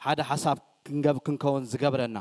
ሓደ ሓሳብ ክንገብ ክንከውን ዝገብረና።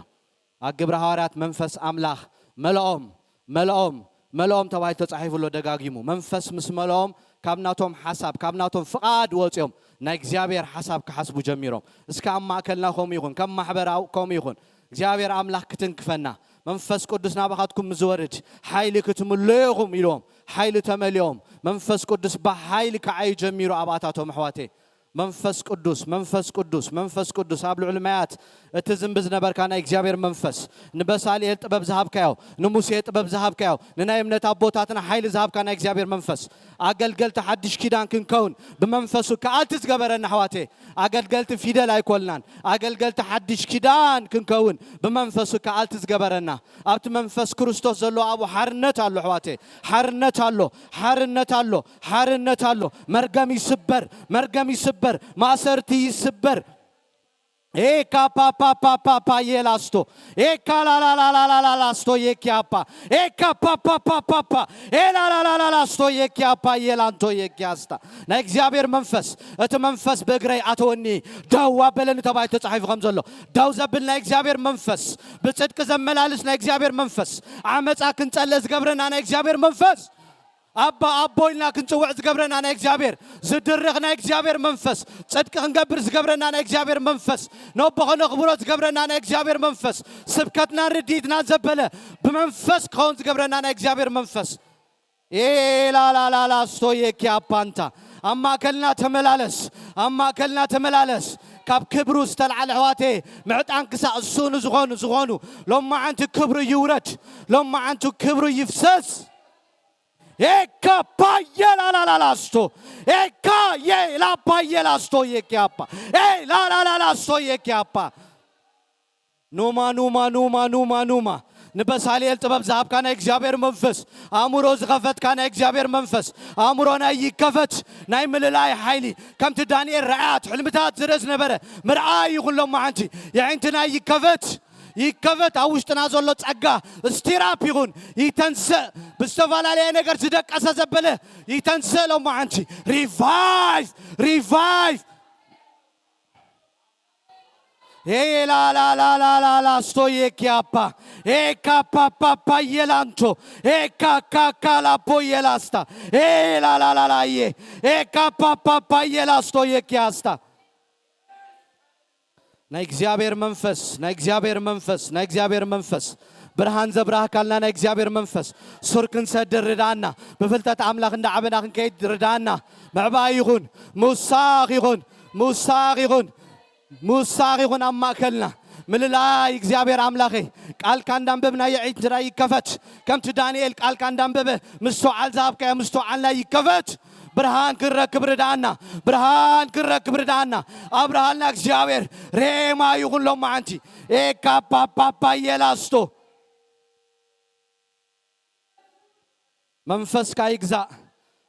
ኣብ ግብረ ሃዋርያት መንፈስ ኣምላኽ መለኦም መለኦም መለኦም ተባሂሉ ተጻሒፉ ኣሎ። ደጋጊሙ መንፈስ ምስ መለኦም ካብ ናቶም ሓሳብ ካብ ናቶም ፍቓድ ወጺኦም ናይ እግዚኣብሔር ሓሳብ ክሓስቡ ጀሚሮም። እስከ ኣብ ማእከልና ከምኡ ይኹን፣ ከም ማሕበራዊ ከምኡ ይኹን። እግዚኣብሔር ኣምላኽ ክትንክፈና፣ መንፈስ ቅዱስ ናባኻትኩም ዝወርድ ሓይሊ ክትምለዩ ኢኹም ኢልዎም። ሓይሊ ተመሊኦም መንፈስ ቅዱስ ብሓይሊ ክዓዩ ጀሚሩ ኣብኣታቶም። ኣሕዋተይ መንፈስ ቅዱስ መንፈስ ቅዱስ መንፈስ ቅዱስ ኣብ ልዕሊ ማያት እትዝንቢ ዝነበርካ ናይ እግዚኣብሔር መንፈስ፣ ንበሳልኤል ጥበብ ዝሃብካዮ፣ ንሙሴ ጥበብ ዝሃብካዮ፣ ንናይ እምነት ኣቦታትና ሓይሊ ዝሃብካ ናይ እግዚኣብሔር መንፈስ፣ ኣገልገልቲ ሓድሽ ኪዳን ክንከውን ብመንፈሱ ከኣልቲ ዝገበረና። ኣሕዋተይ ኣገልገልቲ ፊደል ኣይኮልናን። ኣገልገልቲ ሓድሽ ኪዳን ክንከውን ብመንፈሱ ከኣልቲ ዝገበረና። ኣብቲ መንፈስ ክርስቶስ ዘሎ ኣብኡ ሓርነት ኣሎ። ኣሕዋተይ ሓርነት ኣሎ። ሓርነት ኣሎ። ሓርነት ኣሎ። መርገም ይስበር። መርገም ይስበር። ማእሰርቲ ይስበር። ኤካ ፓ ፓ ፓ ፓ ፓ የላስቶ ኤካ ላላላላላላላስቶ የኪያፓ ኤካ ፓ ፓ ፓ ፓ ፓ ኤላላላላላስቶ የኪያፓ የላንቶ የኪያስታ ናይ እግዚኣብሔር መንፈስ፣ እቲ መንፈስ ብእግረይ ኣተወኒ፣ ደው ኣበለኒ ተባሂሉ ተጻሒፉ ከም ዘሎ፣ ደው ዘብል ናይ እግዚኣብሔር መንፈስ፣ ብጽድቂ ዘመላልስ ናይ እግዚኣብሔር መንፈስ፣ ዓመጻ ክንጸልእ ዝገብረና ናይ እግዚኣብሔር መንፈስ፣ ኣባ ኣቦ ኢልና ክንጽውዕ ዝገብረና ናይ እግዚኣብሔር፣ ዝድርኽ ናይ እግዚኣብሔር መንፈስ፣ ጽድቂ ክንገብር ዝገብረና ናይ እግዚኣብሔር መንፈስ፣ ነቦ ከነኽብሮ ዝገብረና ናይ እግዚኣብሔር መንፈስ፣ ስብከትና ርድኢትና ዘበለ ብመንፈስ ክኸውን ዝገብረና ናይ እግዚኣብሔር መንፈስ። ኤላላላላ ስቶየኪ ኣፓንታ ኣብ ማእከልና ተመላለስ፣ ኣብ ማእከልና ተመላለስ። ካብ ክብሩ ዝተልዓለ ኣሕዋተይ ምዕጣን ክሳዕ ዝስእኑ ዝኾኑ ዝኾኑ ሎማዓንቲ ክብሩ ይውረድ፣ ሎማዓንቲ ክብሩ ይፍሰስ። ኤካ ፓየላላላላስቶ ኤካ የላ ፓየላስቶ የኪያፓ ኤላላላላስቶ የኪያፓ ኑማ ኑማ ኑማ ኑማ ኑማ ንበሳልኤል ጥበብ ዝሃብካ ናይ እግዚኣብሔር መንፈስ፣ ኣእምሮ ዝኸፈትካ ናይ እግዚኣብሔር መንፈስ፣ ኣእምሮና ይከፈት። ናይ ምልላይ ሓይሊ ከምቲ ዳንኤል ራእያት ሕልምታት ዝርኢ ዝነበረ ምርኣይ ይኹን ሎማዓንቲ የዒንትና ይከፈት። ይከፈት። ኣብ ውሽጥና ዘሎ ጸጋ ስቲራፕ ይኹን ይተንስእ። ብዝተፈላለየ ነገር ዝደቀሰ ዘበለ ይተንስእ። ሎማዓንቲ ሪቫይቭ ሪቫይቭ ኤላላላላላላ ስቶየኪያፓ ኤካፓፓፓ የላንቶ ኤካካካላፖ የላስታ ኤላላላላየ ኤካፓፓፓ የላስቶ የኪያስታ ናይ እግዚኣብሔር መንፈስ ናይ እግዚኣብሔር መንፈስ ናይ እግዚኣብሔር መንፈስ ብርሃን ዘብራህካልና ናይ እግዚኣብሔር መንፈስ ሱር ክንሰድር ርዳና። ብፍልጠት ኣምላኽ እንዳዓበና ክንከይድ ርዳና። ምዕባይ ይኹን ምውሳኽ ይኹን ምውሳኽ ይኹን ምውሳኽ ይኹን ኣብ ማእከልና። ምልላይ እግዚኣብሔር ኣምላኸይ ቃልካ እንዳንበብና የዒንትና ይከፈት። ከምቲ ዳንኤል ቃልካ እንዳንበበ ምስትውዓል ዝሃብካዮ ምስትውዓልና ይከፈት። ብርሃን ክንረክብ ርዳና። ብርሃን ክንረክብ ርዳና። ኣብርሃልና እግዚኣብሔር ሬማ ይኹን ሎማዓንቲ ኤካፓፓፓ የላስቶ መንፈስካ ይግዛእ።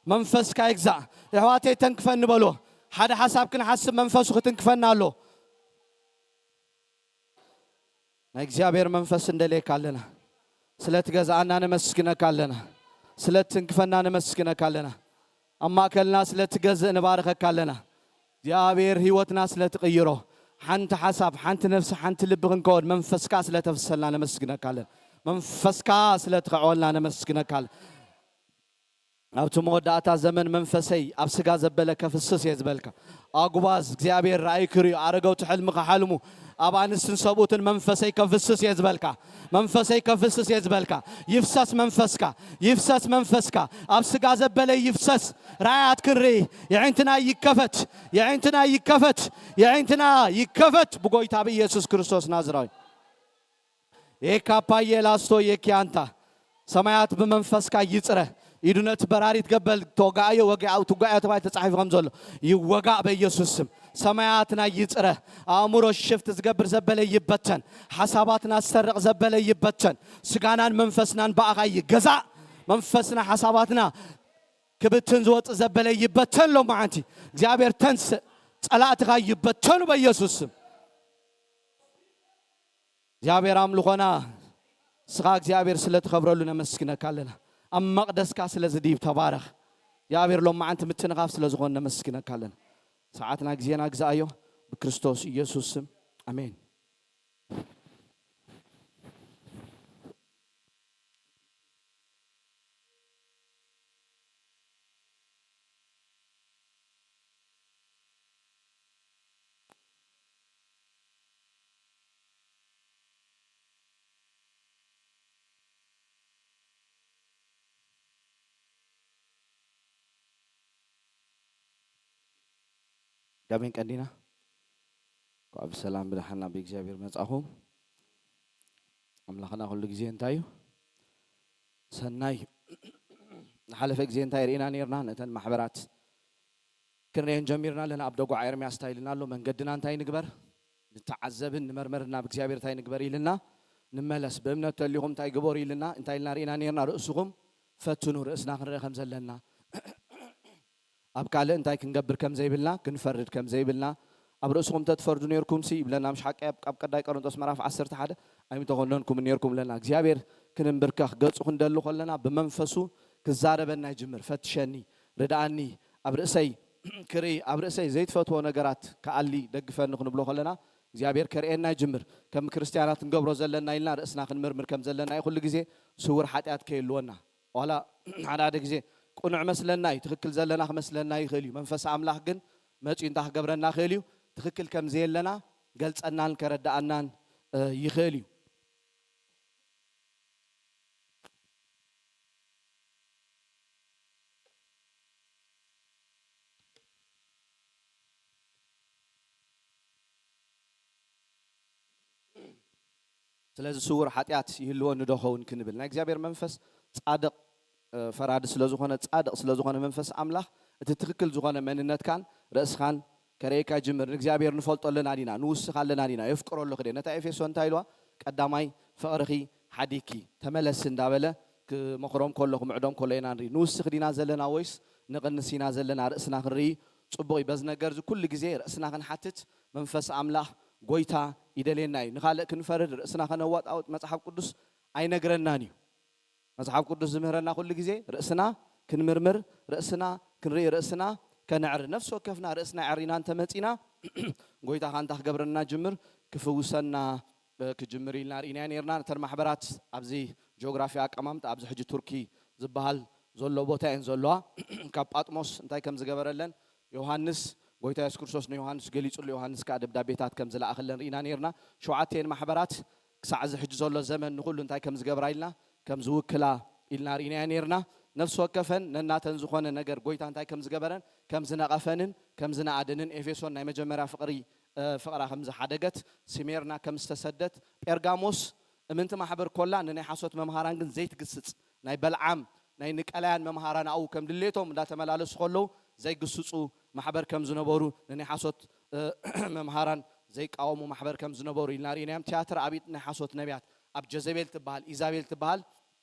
መንፈስካ ይግዛእ። የሕዋተይ ተንክፈኒ በሎ። ሓደ ሓሳብ ክንሓስብ መንፈሱ ክትንክፈና ኣሎ። ናይ እግዚኣብሔር መንፈስ እንደልየካ ኣለና። ስለ ትገዝኣና ነመስግነካ ኣለና። ስለ ትንክፈና ነመስግነካ ኣለና። ኣብ ማእከልና ስለ ትገዝእ ንባርኸካ ኣለና። እግዚኣብሔር ህይወትና ስለ ትቕይሮ፣ ሓንቲ ሓሳብ ሓንቲ ነፍሲ ሓንቲ ልቢ ክንከወን መንፈስካ ስለ ተፍሰልና ነመስግነካ ኣለና። መንፈስካ ስለ ትኸዕወልና ነመስግነካ ኣለና። ኣብቲ መወዳእታ ዘመን መንፈሰይ ኣብ ስጋ ዘበለ ከፍስስ እየ ዝበልካ። ኣጉባዝ እግዚኣብሔር ራእይ ክርእዩ ኣረገውቲ ሕልሚ ክሓልሙ ኣብ ኣንስትን ሰብኡትን መንፈሰይ ከፍስስ እየ ዝበልካ። መንፈሰይ ከፍስስ እየ ዝበልካ። ይፍሰስ መንፈስካ። ይፍሰስ መንፈስካ። ኣብ ስጋ ዘበለ ይፍሰስ። ራእያት ክንርኢ። የዒንትና ይከፈት። የዒንትና ይከፈት። የዒንትና ይከፈት ብጎይታ ብኢየሱስ ክርስቶስ ናዝራዊ። ኤካፓየ ላስቶ የኪያንታ ሰማያት ብመንፈስካ ይጽረ። ኢዱ ነቲ በራሪት ገበል ተወጋኣዮ ወጊኣ ትጓዮ ተባሂሉ ተጻሒፉ ከም ዘሎ ይወጋእ በኢየሱስ ስም። ሰማያትና ይጽረ። ኣእምሮ ሽፍት ዝገብር ዘበለ ይበተን። ሓሳባትና ዝሰርቕ ዘበለ ይበተን። ስጋናን መንፈስናን ብኣኻ ይገዛእ። መንፈስና ሓሳባትና ክብትን ዝወጽእ ዘበለ ይበተን። ሎማዓንቲ እግዚኣብሔር ተንስእ። ጸላእትኻ ይበተኑ በኢየሱስ ስም። እግዚኣብሔር ኣምልኾና ንስኻ እግዚኣብሔር ስለ ትኸብረሉ ነመስግነካ ኣለና። ኣብ መቕደስካ ስለ ዝድይብ ተባረኽ። እግዚኣብሔር ሎማዓንቲ ምትንኻፍ ስለ ዝኾን ነመስግነካ ኣለና። ሰዓትና ግዜና ግዛኣዮ ብክርስቶስ ኢየሱስ ስም። ኣሜን። ጋቤን ቀንዲና እንኳዕ ብሰላም ብደሓን ናብ እግዚኣብሔር መጻኹም። ኣምላኽና ኩሉ ግዜ እንታይ እዩ? ሰናይ እዩ። ዝሓለፈ ግዜ እንታይ ርኢና ነርና? ነተን ማሕበራት ክንሪኤን ጀሚርና ኣለና። ኣብ ደጓዓ ኤርምያስ እንታይ ኢልና ኣሎ? መንገድና እንታይ ንግበር? ንተዓዘብን ንመርመርን ናብ እግዚኣብሔር እንታይ ንግበር ኢልና? ንመለስ። ብእምነት ተሊኹም እንታይ ግበሩ ኢልና? እንታይ ኢልና ርኢና ነርና? ርእስኹም ፈትኑ። ርእስና ክንርኢ ከም ዘለና። ኣብ ካልእ እንታይ ክንገብር ከም ዘይብልና፣ ክንፈርድ ከም ዘይብልና፣ ኣብ ርእስኹም ተትፈርዱ ነርኩምሲ ይብለና። ምሽ ሓቂ ኣብ፣ ኣብ ቀዳይ ቆሮንቶስ ምዕራፍ ዓሰርተ ሓደ ኣይምተኾነንኩም ነርኩም ብለና። እግዚኣብሔር ክንንብርከኽ ገጹ ክንደሊ ከለና ብመንፈሱ ክዛረበና ይጅምር። ፈትሸኒ፣ ርድኣኒ፣ ኣብ ርእሰይ ክርኢ፣ ኣብ ርእሰይ ዘይትፈትዎ ነገራት ክኣሊ ደግፈኒ ክንብሎ ከለና እግዚኣብሔር ከርእየና ይጅምር። ከም ክርስትያናት ክንገብሮ ዘለና ኢልና ርእስና ክንምርምር ከም ዘለና እዩ። ኩሉ ግዜ ስውር ሓጢኣት ከይልወና። ዋላ ሓደ ሓደ ግዜ ቅኑዕ መስለና እዩ፣ ትኽክል ዘለና ክመስለና ይኽእል እዩ። መንፈስ ኣምላኽ ግን መጺኡ እንታይ ክገብረና ይኽእል እዩ? ትኽክል ከም ዘየለና ገልጸናን ከረድኣናን፣ እ፣ ይኽእል እዩ። ስለዚ ስውር ሓጢኣት ይህልወኒ ዶ ኸውን ክንብል፣ ናይ እግዚኣብሔር መንፈስ ጻድቕ፣ እ፣ ፈራዲ ስለ ዝኾነ፣ ጻድቕ ስለ ዝኾነ መንፈስ ኣምላኽ እቲ ትኽክል ዝኾነ መንነትካን ርእስኻን ከርእየካ ይጅምር። ንእግዚኣብሔር ንፈልጦ ኣለና ዲና? ንውስኽ ኣለና ዲና? የፍቅሮ ኣለኹ ድየ? ነታ ኤፌሶን እንታይ ኢልዋ? ቀዳማይ ፍቕርኺ ሓዲግኪ ተመለሲ እንዳበለ ክመኽሮም ከሎ፣ ክምዕዶም ከሎ ኢና ንርኢ። ንውስኽ ዲና ዘለና ወይስ ንቕንስ ኢና ዘለና? ርእስና ክንርኢ ጽቡቕ እዩ። በዚ ነገር እዚ ኩሉ ግዜ ርእስና ክንሓትት መንፈስ ኣምላኽ ጎይታ ይደልየና እዩ። ንኻልእ ክንፈርድ፣ ርእስና ከነዋጣውጥ መጽሓፍ ቅዱስ ኣይነግረናን እዩ። መጽሓፍ ቅዱስ ዝምህረና ኩሉ ግዜ ርእስና ክንምርምር፣ ርእስና ክንርኢ፣ ርእስና ከነዕሪ። ነፍሲ ወከፍና ርእስና ኣዕሪና እንተመጺና፣ ጎይታ ኻንታ ክገብረና ጅምር፣ ክፍውሰና፣ እ፣ ክጅምር ኢልና ርኢናዮ ነርና። ነተን ማሕበራት ኣብዚ ጂኦግራፊ ኣቀማምጣ፣ ኣብዚ ሕጂ ቱርኪ ዝበሃል ዘሎ ቦታ እየን ዘለዋ። ካብ ጳጥሞስ እንታይ ከም ዝገበረለን ዮሃንስ፣ ጎይታ የሱስ ክርስቶስ ንዮሃንስ ገሊጹሉ፣ ዮሃንስ ከኣ ደብዳቤታት ከም ዝለኣኸለን ርኢና ነርና። ሸውዓተን ማሕበራት ክሳዕ እዚ ሕጂ ዘሎ ዘመን ንኹሉ እንታይ ከም ዝገብራ ኢልና፣ ከም ዝውክላ ኢልና ርኢናዮ ነርና። ነፍሲ ወከፈን ነናተን ዝኾነ ነገር ጎይታ እንታይ ከም ዝገበረን፣ ከም ዝነቐፈንን፣ ከም ዝነኣደንን፣ ኤፌሶን ናይ መጀመርያ ፍቕሪ፣ እ፣ ፍቕራ ከም ዝሓደገት፣ ስሜርና ከም ዝተሰደት፣ ጴርጋሞስ እምንቲ ማሕበር ኮላ ንናይ ሓሶት መምሃራን ግን ዘይትግስጽ፣ ናይ በልዓም ናይ ንቀላያን መምሃራን ኣብኡ ከም ድሌቶም እንዳተመላለሱ ከለዉ ዘይግስጹ ማሕበር ከም ዝነበሩ፣ ንናይ ሓሶት፣ እ፣ መምሃራን ዘይቃወሙ ማሕበር ከም ዝነበሩ ኢልና ርኢናዮም። ትያትር ኣብት ናይ ሓሶት ነቢያት ኣብ ጀዘቤል ትበሃል፣ ኢዛቤል ትበሃል፣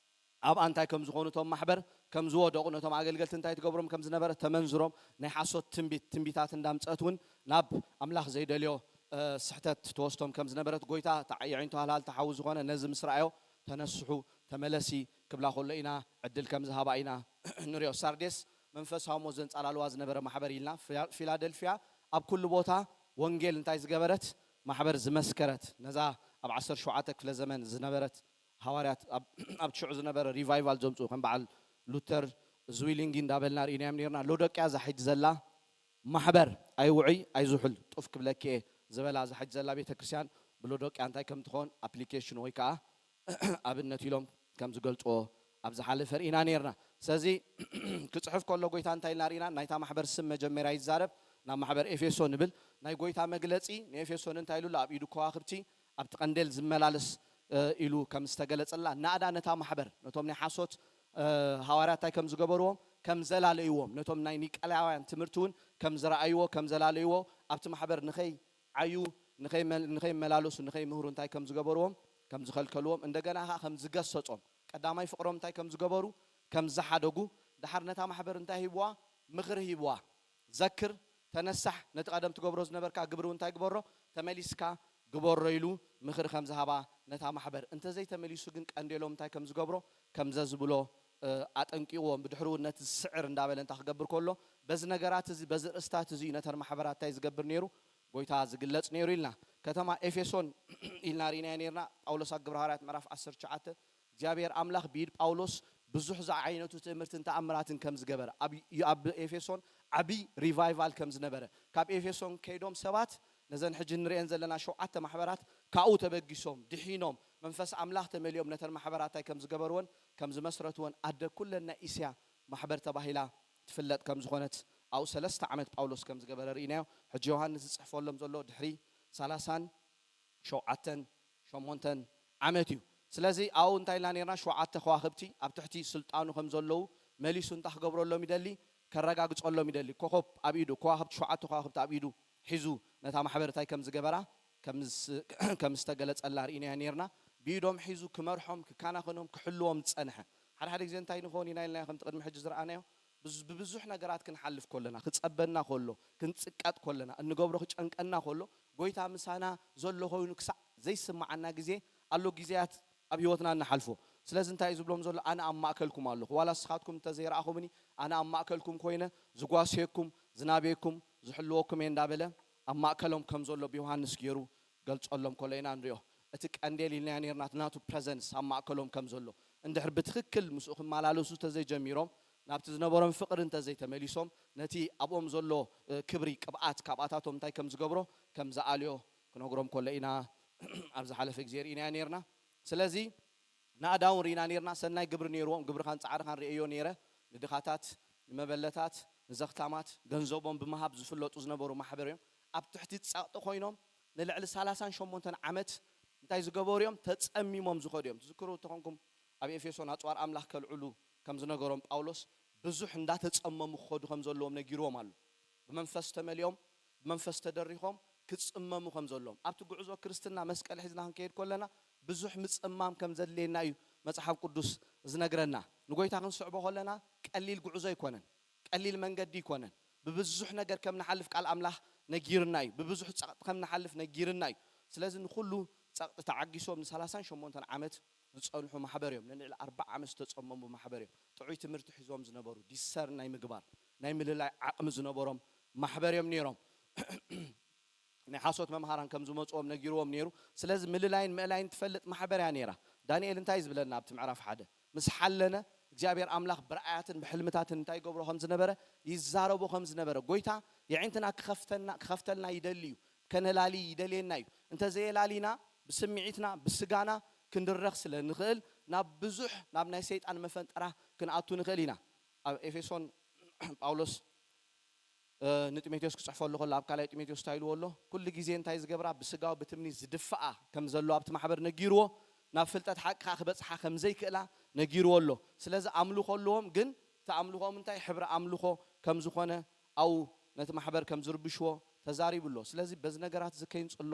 ኣብኣ እንታይ ከም ዝኾኑ እቶም ማሕበር ከም ዝወደቑ፣ ነቶም ኣገልገልቲ እንታይ ትገብሮም ከም ዝነበረ ተመንዝሮም፣ ናይ ሓሶት ትንቢት፣ ትንቢታት እንዳምጸት እውን ናብ ኣምላኽ ዘይደልዮ፣ እ፣ ስሕተት ትወስዶም ከም ዝነበረት ጎይታ ተዓ-፣ የዒንቱ ሃልሃል ተሓዊ ዝኾነ ነዚ ምስ ረኣዮ ተነስሑ፣ ተመለሲ ክብላ ከሎ ኢና ዕድል ከም ዝሃባ ኢና ንሪኦ። ሳርዴስ መንፈሳዊ ሞት ዘንጻላልዋ ዝነበረ ማሕበር ኢልና፣ ፊላ-፣ ፊላደልፊያ ኣብ ኩሉ ቦታ ወንጌል እንታይ ዝገበረት ማሕበር ዝመስከረት፣ ነዛ ኣብ ዓሰርተ ሸውዓተ ክፍለ ዘመን ዝነበረት ሃዋርያት ኣብ፣ ኣብ ሽዑ ዝነበረ ሪቫይቫል ዘምጽኡ ከም በዓል ሉተር፣ ዝዊሊንጊ እንዳበልና ርኢናዮም ነርና። ሎዶቅያ እዛ ሕጂ ዘላ ማሕበር ኣይውዑይ ኣይዝሑል ጡፍ ክብለኪ እየ ዝበላ እዛ ሕጂ ዘላ ቤተ ክርስቲያን ብሎዶቅያ እንታይ ከም ትኾን ኣፕሊኬሽን ወይ ከዓ ኣብነት ኢሎም ከም ዝገልጽዎ ኣብ ዝሓለፈ ርኢና ነርና። ስለዚ ክጽሕፍ ከሎ ጎይታ እንታይ ኢልና ርኢና? ናይታ ማሕበር ስም መጀመርያ ይዛረብ፣ ናብ ማሕበር ኤፌሶ ንብል። ናይ ጎይታ መግለጺ ንኤፌሶን እንታይ ኢሉ ኣሎ? ኣብ ኢዱ ከዋኽብቲ ኣብቲ ቀንዴል ዝመላለስ፣ እ፣ ኢሉ ከም ዝተገለጸላ፣ ናእዳ ነታ ማሕበር፣ ነቶም ናይ ሓሶት፣ እ፣ ሃዋርያት እንታይ ከም ዝገበርዎም፣ ከም ዘላለይዎም፣ ነቶም ናይ ኒቀላውያን ትምህርቲ እውን ከም ዝረኣይዎ፣ ከም ዘላለይዎ፣ ኣብቲ ማሕበር ንኸይዓዩ፣ ንኸይመ-፣ ንኸይመላለሱ፣ ንኸይምህሩ እንታይ ከም ዝገበርዎም፣ ከም ዝኸልከልዎም፣ እንደገና ኸዓ ከም ዝገሰጾም፣ ቀዳማይ ፍቕሮም እንታይ ከም ዝገበሩ፣ ከም ዝሓደጉ፣ ደሓር ነታ ማሕበር እንታይ ሂብዋ? ምኽሪ ሂብዋ። ዘክር፣ ተነሳሕ፣ ነቲ ቀደም ትገብሮ ዝነበርካ ግብሪ እውን እንታይ ግበሮ? ተመሊስካ ግበሮ ኢሉ ምኽሪ ከም ዝሃባ ነታ ማሕበር። እንተዘይተመሊሱ ግን ቀንዴሎም እንታይ ከም ዝገብሮ? ከም ዘዝብሎ፣ እ፣ ኣጠንቂቕዎም። ብድሕሪ እውን ነቲ ዝስዕር እንዳበለ እንታይ ክገብር ከሎ፣ በዚ ነገራት እዚ፣ በዚ ርእስታት እዚ እዩ ነተን ማሕበራት እንታይ ዝገብር ነይሩ? ጎይታ ዝግለጽ ነይሩ ኢልና። ከተማ ኤፌሶን ኢልና ርኢናዮ ነርና። ጳውሎስ ኣብ ግብረ ሃዋርያት ምዕራፍ ዓሰርተ ትሽዓተ እግዚኣብሔር ኣምላኽ ብኢድ ጳውሎስ ብዙሕ ዝዓይነቱ ትእምርትን ተኣምራትን ከም ዝገበረ፣ ኣብ፣ ኣብ ኤፌሶን ዓብዪ ሪቫይቫል ከም ዝነበረ፣ ካብ ኤፌሶን ከይዶም ሰባት ነዘን ሕጂ ንርእየን ዘለና ሸውዓተ ማሕበራት ካብኡ ተበጊሶም ድሒኖም መንፈስ ኣምላኽ ተመሊኦም ነተን ማሕበራት እንታይ ከም ዝገበርወን ከም ዝመስረትወን ኣደ ኩለን ናይ እስያ ማሕበር ተባሂላ ትፍለጥ ከም ዝኾነት ኣብኡ ሰለስተ ዓመት ጳውሎስ ከም ዝገበረ ርኢናዮ። ሕጂ ዮሃንስ ዝጽሕፈሎም ዘሎ ድሕሪ ሰላሳን ሸውዓተን ሸሞንተን ዓመት እዩ። ስለዚ ኣብኡ እንታይ ኢልና ነርና? ሸውዓተ ከዋኽብቲ ኣብ ትሕቲ ስልጣኑ ከም ዘለዉ መሊሱ እንታይ ክገብረሎም ይደሊ? ከረጋግጸሎም ይደሊ። ኮኸብ ኣብ ኢዱ፣ ከዋኽብቲ፣ ሸውዓተ ከዋኽብቲ ኣብ ኢዱ ሒዙ ነታ ማሕበር እንታይ ከም ዝገበራ ከም ዝ-፣ ከም ዝተገለጸላ ርኢናዮ ነርና። ብኢዶም ሒዙ ክመርሖም፣ ክከናኸኖም፣ ክሕልዎም ዝጸንሐ። ሓደ ሓደ ግዜ እንታይ ንኸውን ኢና ኢልና ከምቲ ቅድሚ ሕጂ ዝረኣናዮ፣ ብዝ-፣ ብብዙሕ ነገራት ክንሓልፍ ከለና፣ ክጸበና ከሎ፣ ክንጽቀጥ ከለና፣ እንገብሮ ክጨንቀና ከሎ፣ ጎይታ ምሳና ዘሎ ኮይኑ ክሳዕ ዘይስምዓና ግዜ ኣሎ። ግዜያት ኣብ ህይወትና እንሓልፎ። ስለዚ እንታይ እዩ ዝብሎም ዘሎ? ኣነ ኣብ ማእከልኩም ኣለኹ። ዋላ ንስኻትኩም እንተዘይረኣኹምኒ፣ ኣነ ኣብ ማእከልኩም ኮይነ ዝጓስየኩም፣ ዝናብየኩም፣ ዝሕልወኩም እየ እንዳበለ ኣብ ማእከሎም ከም ዘሎ ብዮሃንስ ገይሩ ገልጸሎም ከሎ ኢና ንሪኦ። እቲ ቀንዴል ኢልናዮ ነርና፣ እቲ ናቱ ፕረዘንስ ኣብ ማእከሎም ከም ዘሎ። እንድሕር ብትኽክል ምስኡ ክመላለሱ እንተዘይጀሚሮም፣ ናብቲ ዝነበሮም ፍቕሪ እንተዘይተመሊሶም፣ ነቲ ኣብኦም ዘሎ፣ እ፣ ክብሪ፣ ቅብኣት ካብኣታቶም እንታይ ከም ዝገብሮ፣ ከም ዝኣልዮ ክነግሮም ከሎ ኢና ኣብ ዝሓለፈ ግዜ ርኢናዮ ነርና። ስለዚ ንኣእዳውን ርኢና ነርና፣ ሰናይ ግብሪ ነይርዎም፣ ግብርኻን ጻዕርኻን ርእየዮ ነይረ፣ ንድኻታት፣ ንመበለታት፣ ንዘኽታማት፣ ገንዘቦም ብምሃብ ዝፍለጡ ዝነበሩ ማሕበር እዮም። ኣብ ትሕቲ ጸቕጢ ኮይኖም ንልዕሊ ሰላሳን ሸሞንተን ዓመት እንታይ ዝገበሩ እዮም? ተጸሚሞም ዝኸዱ እዮም። ትዝክሩ እንተኾንኩም፣ ኣብ ኤፌሶን ኣጽዋር ኣምላኽ ከልዕሉ ከም ዝነገሮም ጳውሎስ ብዙሕ እንዳተጸመሙ ክኸዱ ከም ዘለዎም ነጊርዎም ኣሎ። ብመንፈስ ተመሊኦም፣ ብመንፈስ ተደሪኾም ክጽመሙ ከም ዘለዎም። ኣብቲ ጉዕዞ ክርስትና መስቀል ሒዝና ክንከይድ ከለና ብዙሕ ምጽማም ከም ዘድልየና እዩ መጽሓፍ ቅዱስ ዝነግረና። ንጎይታ ክንስዕቦ ከለና ቀሊል ጉዕዞ ኣይኮነን፣ ቀሊል መንገዲ ኣይኮነን። ብብዙሕ ነገር ከም ንሓልፍ ቃል ኣምላኽ ነጊርና እዩ። ብብዙሕ ጸቕጢ ከም ንሓልፍ ነጊርና እዩ። ስለዚ ንኹሉ ጸቕጢ ተዓጊሶም ንሰላሳን ሸሞንተን ዓመት ዝጸንሑ ማሕበር እዮም። ንልዕሊ ኣርባዓ ዓመት ዝተጸመሙ ማሕበር እዮም። ጥዑይ ትምህርቲ ሒዞም ዝነበሩ፣ ዲሰር ናይ ምግባር፣ ናይ ምልላይ ዓቕሚ ዝነበሮም ማሕበር እዮም ነይሮም። ናይ ሓሶት መምሃራን ከም ዝመጽኦም ነጊርዎም ነይሩ። ስለዚ ምልላይን ምእላይን ትፈልጥ ማሕበር እያ ነይራ። ዳንኤል እንታይ እዩ ዝብለና ኣብቲ ምዕራፍ ሓደ? ምስ ሓለነ እግዚኣብሔር ኣምላኽ ብረኣያትን ብሕልምታትን እንታይ ይገብሮ ከም ዝነበረ፣ ይዛረቦ ከም ዝነበረ፣ ጎይታ የዒንትና ክኸፍተና፣ ክኸፍተልና ይደሊ እዩ። ከነላሊ ይደልየና እዩ። እንተዘየላሊና ብስምዒትና ብስጋና ክንድረኽ ስለ ንኽእል ናብ ብዙሕ ናብ ናይ ሰይጣን መፈንጠራ ክንኣቱ ንኽእል ኢና። ኣብ ኤፌሶን ጳውሎስ፣ እ፣ ንጢሞቴዎስ ክጽሕፈሉ ከሎ ኣብ ካልኣይ ጢሞቴዎስ እንታይ ኢልዎ ኣሎ? ኩሉ ግዜ እንታይ ዝገብራ? ብስጋዊ ብትምኒ ዝድፍኣ ከም ዘሎ ኣብቲ ማሕበር ነጊርዎ፣ ናብ ፍልጠት ሓቂ ከኣ ክበጽሓ ከም ዘይክእላ ነጊርዎ ኣሎ። ስለዚ ኣምልኾ ኣለዎም፣ ግን እቲ ኣምልኾም እንታይ ሕብሪ ኣምልኾ ከም ዝኾነ ኣብኡ ነቲ ማሕበር ከም ዝርብሽዎ ተዛሪቡ ኣሎ። ስለዚ በዚ ነገራት እዚ ከይንጽሎ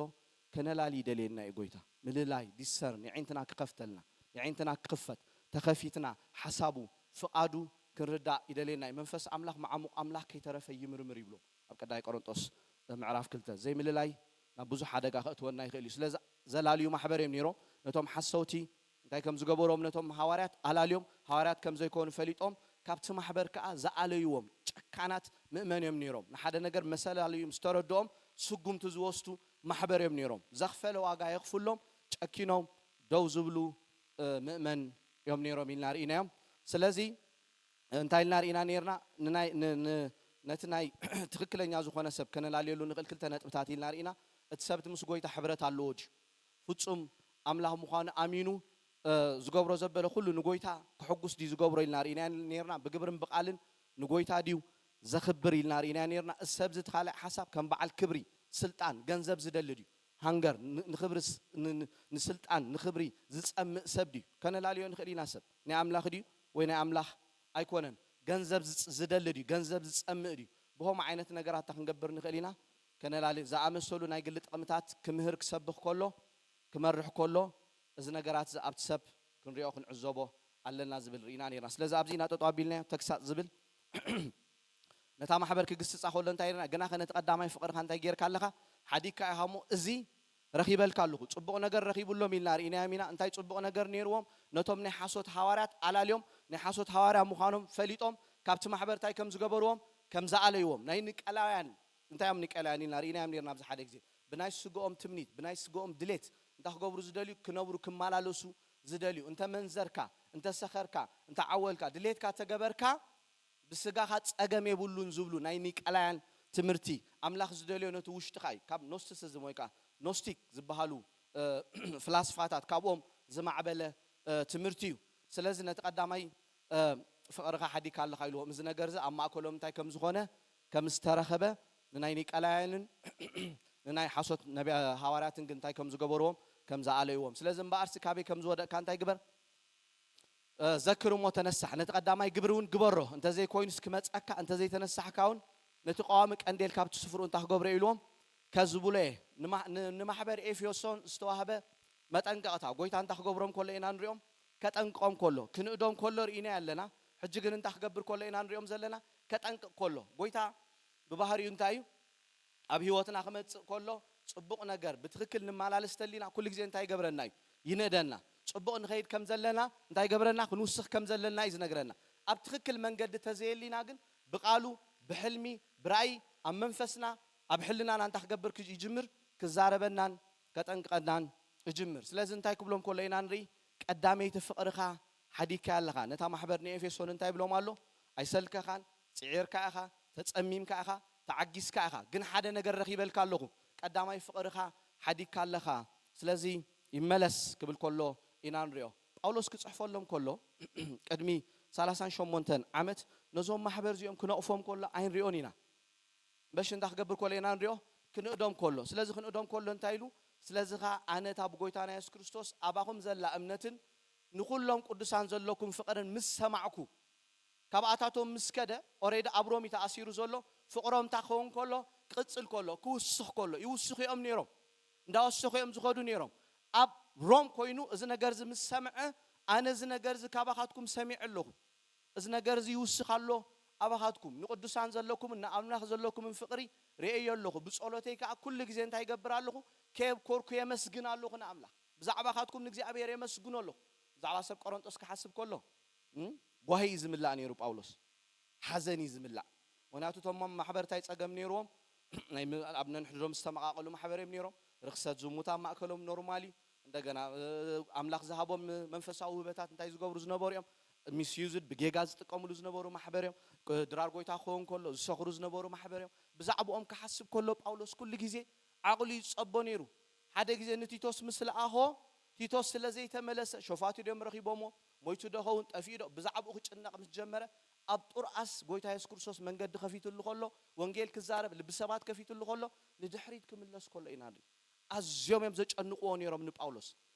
ከነላሊ ይደልየና እዩ ጎይታ። ምልላይ፣ ዲሰርን፣ የዒንትና ክኸፍተልና፣ የዒንትና ክኽፈት፣ ተኸፊትና ሓሳቡ፣ ፍቓዱ ክንርዳእ ይደልየና እዩ። መንፈስ ኣምላኽ መዓሙቕ ኣምላኽ ከይተረፈ ይምርምር ይብሎ ኣብ ቀዳማይ ቆሮንጦስ ምዕራፍ ክልተ። ዘይምልላይ ናብ ብዙሕ ሓደጋ ከእትወና ይኽእል እዩ። ስለ ዘ-፣ ዘላልዩ ማሕበር እዮም ነይሮም። ነቶም ሓሰውቲ እንታይ ከም ዝገበሮም ነቶም ሃዋርያት ኣላልዮም፣ ሃዋርያት ከም ዘይኮኑ ፈሊጦም፣ ካብቲ ማሕበር ከኣ ዝኣለይዎም ጨካናት ምእመን እዮም ነይሮም። ንሓደ ነገር መሰላልዩ ምስ ተረድኦም ስጉምቲ ዝወስዱ ማሕበር እዮም ነይሮም። ዘኽፈለ ዋጋ የኽፍሎም፣ ጨኪኖም ደው ዝብሉ፣ እ፣ ምእመን እዮም ነይሮም ኢልና ርኢናዮም። ስለዚ እንታይ ኢልና ርኢና ነይርና? ንናይ፣ ን-፣ ን-፣ ነቲ ናይ ትኽክለኛ ዝኾነ ሰብ ከነላልየሉ ንኽእል ክልተ ነጥብታት ኢልና ርኢና። እቲ ሰብ እቲ ምስ ጎይታ ሕብረት ኣለዎ ድዩ? ፍጹም ኣምላኽ ምዃኑ ኣሚኑ፣ እ፣ ዝገብሮ ዘበለ ኩሉ ንጎይታ ከሐጉስ ድዩ ዝገብሮ ኢልና ርኢና ነይርና። ብግብርን ብቓልን ንጎይታ ድዩ ዘኽብር ኢልና ርኢና ነይርና። እዚ ሰብ እዚ እቲ ካልእ ሓሳብ ከም በዓል ክብሪ፣ ስልጣን፣ ገንዘብ ዝደሊ ድዩ? ሃንገር፣ ን-፣ ንኽብሪ ስ-፣ ን-፣ ን-፣ ንስልጣን፣ ንኽብሪ ዝጸምእ ሰብ ድዩ? ከነላልዮ ንኽእል ኢና ሰብ። ናይ ኣምላኽ ድዩ ወይ ናይ ኣምላኽ ኣይኮነን? ገንዘብ ዝጽ-፣ ዝደሊ ድዩ? ገንዘብ ዝጸምእ ድዩ? ብኸምኡ ዓይነት ነገራት ክንገብር ንኽእል ኢና። ከነላሊ ዝኣመሰሉ ናይ ግሊ ጥቕምታት ክምህር ክሰብኽ ከሎ፣ ክመርሕ ከሎ፣ እዚ ነገራት እዚ ኣብቲ ሰብ ክንሪኦ ክንዕዘቦ ኣለና ዝብል ርኢና ነይርና። ስለዚ ኣብዚ ኢና ጠጠው ኣቢልናዮ፣ ተግሳጽ ዝብል ነታ ማሕበር ክግስጻ ከሎ እንታይ ኢልና? ግናኸ ነቲ ቀዳማይ ፍቕርኻ እንታይ ጌርካ ኣለኻ? ሓዲግካ ኢኻ እሞ፣ እዚ ረኺበልካ ኣለኹ። ጽቡቕ ነገር ረኺቡሎም ኢልና ርኢናዮም ኢና። እንታይ ጽቡቕ ነገር ነይርዎም? ነቶም ናይ ሓሶት ሃዋርያት ኣላልዮም፣ ናይ ሓሶት ሃዋርያ ምዃኖም ፈሊጦም፣ ካብቲ ማሕበር እንታይ ከም ዝገበርዎም? ከም ዝኣለይዎም። ናይ ንቀላውያን፣ እንታይ እዮም ንቀላውያን ኢልና ርኢናዮም ነይርና ኣብዚ ሓደ ግዜ። ብናይ ስግኦም ትምኒት፣ ብናይ ስግኦም ድሌት እንታይ ክገብሩ ዝደልዩ? ክነብሩ፣ ክመላለሱ ዝደልዩ። እንተ መንዘርካ፣ እንተ ሰኸርካ፣ እንተ ዓወልካ፣ ድሌትካ ተገበርካ፣ ብስጋኻ ጸገም የብሉን ዝብሉ ናይ ኒቀላያን ትምህርቲ፣ ኣምላኽ ዝደልዮ ነቲ ውሽጥኻ እዩ። ካብ ኖስቲሲዝም ወይ ከዓ ኖስቲክ ዝበሃሉ፣ እ፣ ፍላስፋታት፣ ካብኦም ዝማዕበለ፣ እ፣ ትምህርቲ እዩ። ስለዚ ነቲ ቀዳማይ፣ እ፣ ፍቕርኻ ሓዲግካ ኣለኻ ኢልዎም። እዚ ነገር እዚ ኣብ ማእከሎም እንታይ ከም ዝኾነ፣ ከም ዝተረኸበ፣ ንናይ ኒቀላያንን ንናይ ሓሶት ነቢያ-፣ ሃዋርያትን ግን እንታይ ከም ዝገበርዎም፣ ከም ዝኣለይዎም። ስለዚ እምበኣርሲ ካበይ ከም ዝወደቕካ እንታይ ግበር? እ፣ ዘክር እሞ ተነሳሕ፣ ነቲ ቀዳማይ ግብሪ እውን ግበሮ፣ እንተዘይኮይኑስ ክመጸካ፣ እንተዘይተነሳሕካ እውን ነቲ ቀዋሚ ቀንዴል ካብቲ ስፍርኡ እንታይ ክገብሮ ኢልዎም ከዝብሎ እየ። ንማ-፣ ን-፣ ንማሕበር ኤፌሶን ዝተዋህበ መጠንቀቕታ፣ ጎይታ እንታይ ክገብሮም ከሎ ኢና ንሪኦም? ከጠንቅቖም ከሎ፣ ክንእዶም ከሎ ርኢናዮ ኣለና። ሕጂ ግን እንታይ ክገብር ከሎ ኢና ንሪኦም ዘለና? ከጠንቅቕ ከሎ። ጎይታ ብባህሪኡ እንታይ እዩ? ኣብ ህይወትና ክመጽእ ከሎ፣ ጽቡቕ ነገር ብትኽክል ንመላለስ ተሊና፣ ኩሉ ግዜ እንታይ ይገብረና እዩ? ይንእደና። ጽቡቕ ንኸይድ ከም ዘለና እንታይ ይገብረና? ክንውስኽ ከም ዘለና እዩ ዝነግረና። ኣብ ትኽክል መንገዲ ተዘየሊና ግን፣ ብቓሉ፣ ብሕልሚ፣ ብራእይ፣ ኣብ መንፈስና፣ ኣብ ሕልናና እንታይ ክገብር ክጅ-፣ ይጅምር? ክዛረበናን ከጠንቅቐናን ይጅምር። ስለዚ እንታይ ክብሎም ከሎ ኢና ንርኢ? ቀዳመይቲ ፍቕርኻ ሓዲግካያ ኣለኻ። ነታ ማሕበር ንኤፌሶን እንታይ ይብሎም ኣሎ? ኣይሰልከኻን፣ ጽዒርካ ኢኻ፣ ተጸሚምካ ኢኻ፣ ተዓጊስካ ኢኻ። ግን ሓደ ነገር ረኺበልካ ኣለኹ። ቀዳማይ ፍቕርኻ ሓዲግካ ኣለኻ። ስለዚ ይመለስ ክብል ከሎ ኢና ንሪኦ። ጳውሎስ ክጽሕፈሎም ከሎ ቅድሚ ሰላሳን ሸሞንተን ዓመት ነዞም ማሕበር እዚኦም ክነቕፎም ከሎ ኣይንሪኦን ኢና። በሽ እንዳ ክገብር ከሎ ኢና ንሪኦ፣ ክንእዶም ከሎ። ስለዚ ክንእዶም ከሎ እንታይ ኢሉ? ስለዚ ኸኣ ኣነ እታ ብጎይታና የሱስ ክርስቶስ ኣባኹም ዘላ እምነትን ንኹሎም ቅዱሳን ዘለኩም ፍቕርን ምስ ሰማዕኩ፣ ካብኣታቶም ምስ ከደ፣ ኦሬዲ ኣብ ሮም እዩ ተኣሲሩ ዘሎ፣ ፍቕሮም እንታይ ክኸውን ከሎ? ክቕጽል ከሎ፣ ክውስኽ ከሎ፣ ይውስኹ እዮም ነይሮም። እንዳወሰኹ እዮም ዝኸዱ ነይሮም። ኣብ ሮም ኮይኑ እዚ ነገር እዚ ምስ ሰምዐ፣ ኣነ እዚ ነገር እዚ ካባኻትኩም ሰሚዐ ኣለኹ። እዚ ነገር እዚ ይውስኽ ኣሎ ኣባኻትኩም። ንቅዱሳን ዘለኩምን ንኣምላኽ ዘለኩምን ፍቕሪ ርእየ ኣለኹ። ብጸሎተይ ከኣ ኩሉ ግዜ እንታይ ይገብር ኣለኹ? ከየብኮርኩ የመስግን ኣለኹ ንኣምላኽ። ብዛዕባኻትኩም ንእግዚኣብሔር የመስግኖ ኣለኹ። ብዛዕባ ሰብ ቆሮንጦስ ክሓስብ ከሎ፣ እም፣ ጓሂ እዩ ዝምላእ ነይሩ ጳውሎስ። ሓዘን እዩ ዝምላእ። ምኽንያቱ እቶም ማሕበር እንታይ ጸገም ነይርዎም? ናይ ም-፣ ኣብ ነንሕድሮም ዝተመቓቐሉ ማሕበር እዮም ነይሮም። ርኽሰት ዝሙት ኣብ ማእከሎም ኖርማል እዩ። እንደገና፣ እ፣ ኣምላኽ ዝሃቦም መንፈሳዊ ውህበታት እንታይ ዝገብሩ ዝነበሩ እዮም? ሚስዩዝድ፣ ብጌጋ ዝጥቀምሉ ዝነበሩ ማሕበር እዮም። ቅ-፣ ድራር ጎይታ ክኸውን ከሎ ዝሰኽሩ ዝነበሩ ማሕበር እዮም። ብዛዕባኦም ክሓስብ ከሎ ጳውሎስ ኩሉ ግዜ ዓቕሉ ይጸቦ ነይሩ። ሓደ ግዜ ንቲቶስ ምስ ለኣኾ፣ ቲቶስ ስለ ዘይተመለሰ፣ ሸፋቱ ድዮም ረኺቦሞ፣ ሞይቱ ዶ ኸውን፣ ጠፊኡ ዶ፣ ብዛዕባኡ ክጭነቕ ምስ ጀመረ፣ ኣብ ጡርኣስ ጎይታ የሱስ ክርስቶስ መንገዲ ከፊትሉ ከሎ፣ ወንጌል ክዛረብ፣ ልቢ ሰባት ከፊትሉ ከሎ፣ ንድሕሪት ክምለስ ከሎ ኢና ንርኢ። ኣዝዮም እዮም ዘጨንቕዎ ነይሮም ንጳውሎስ።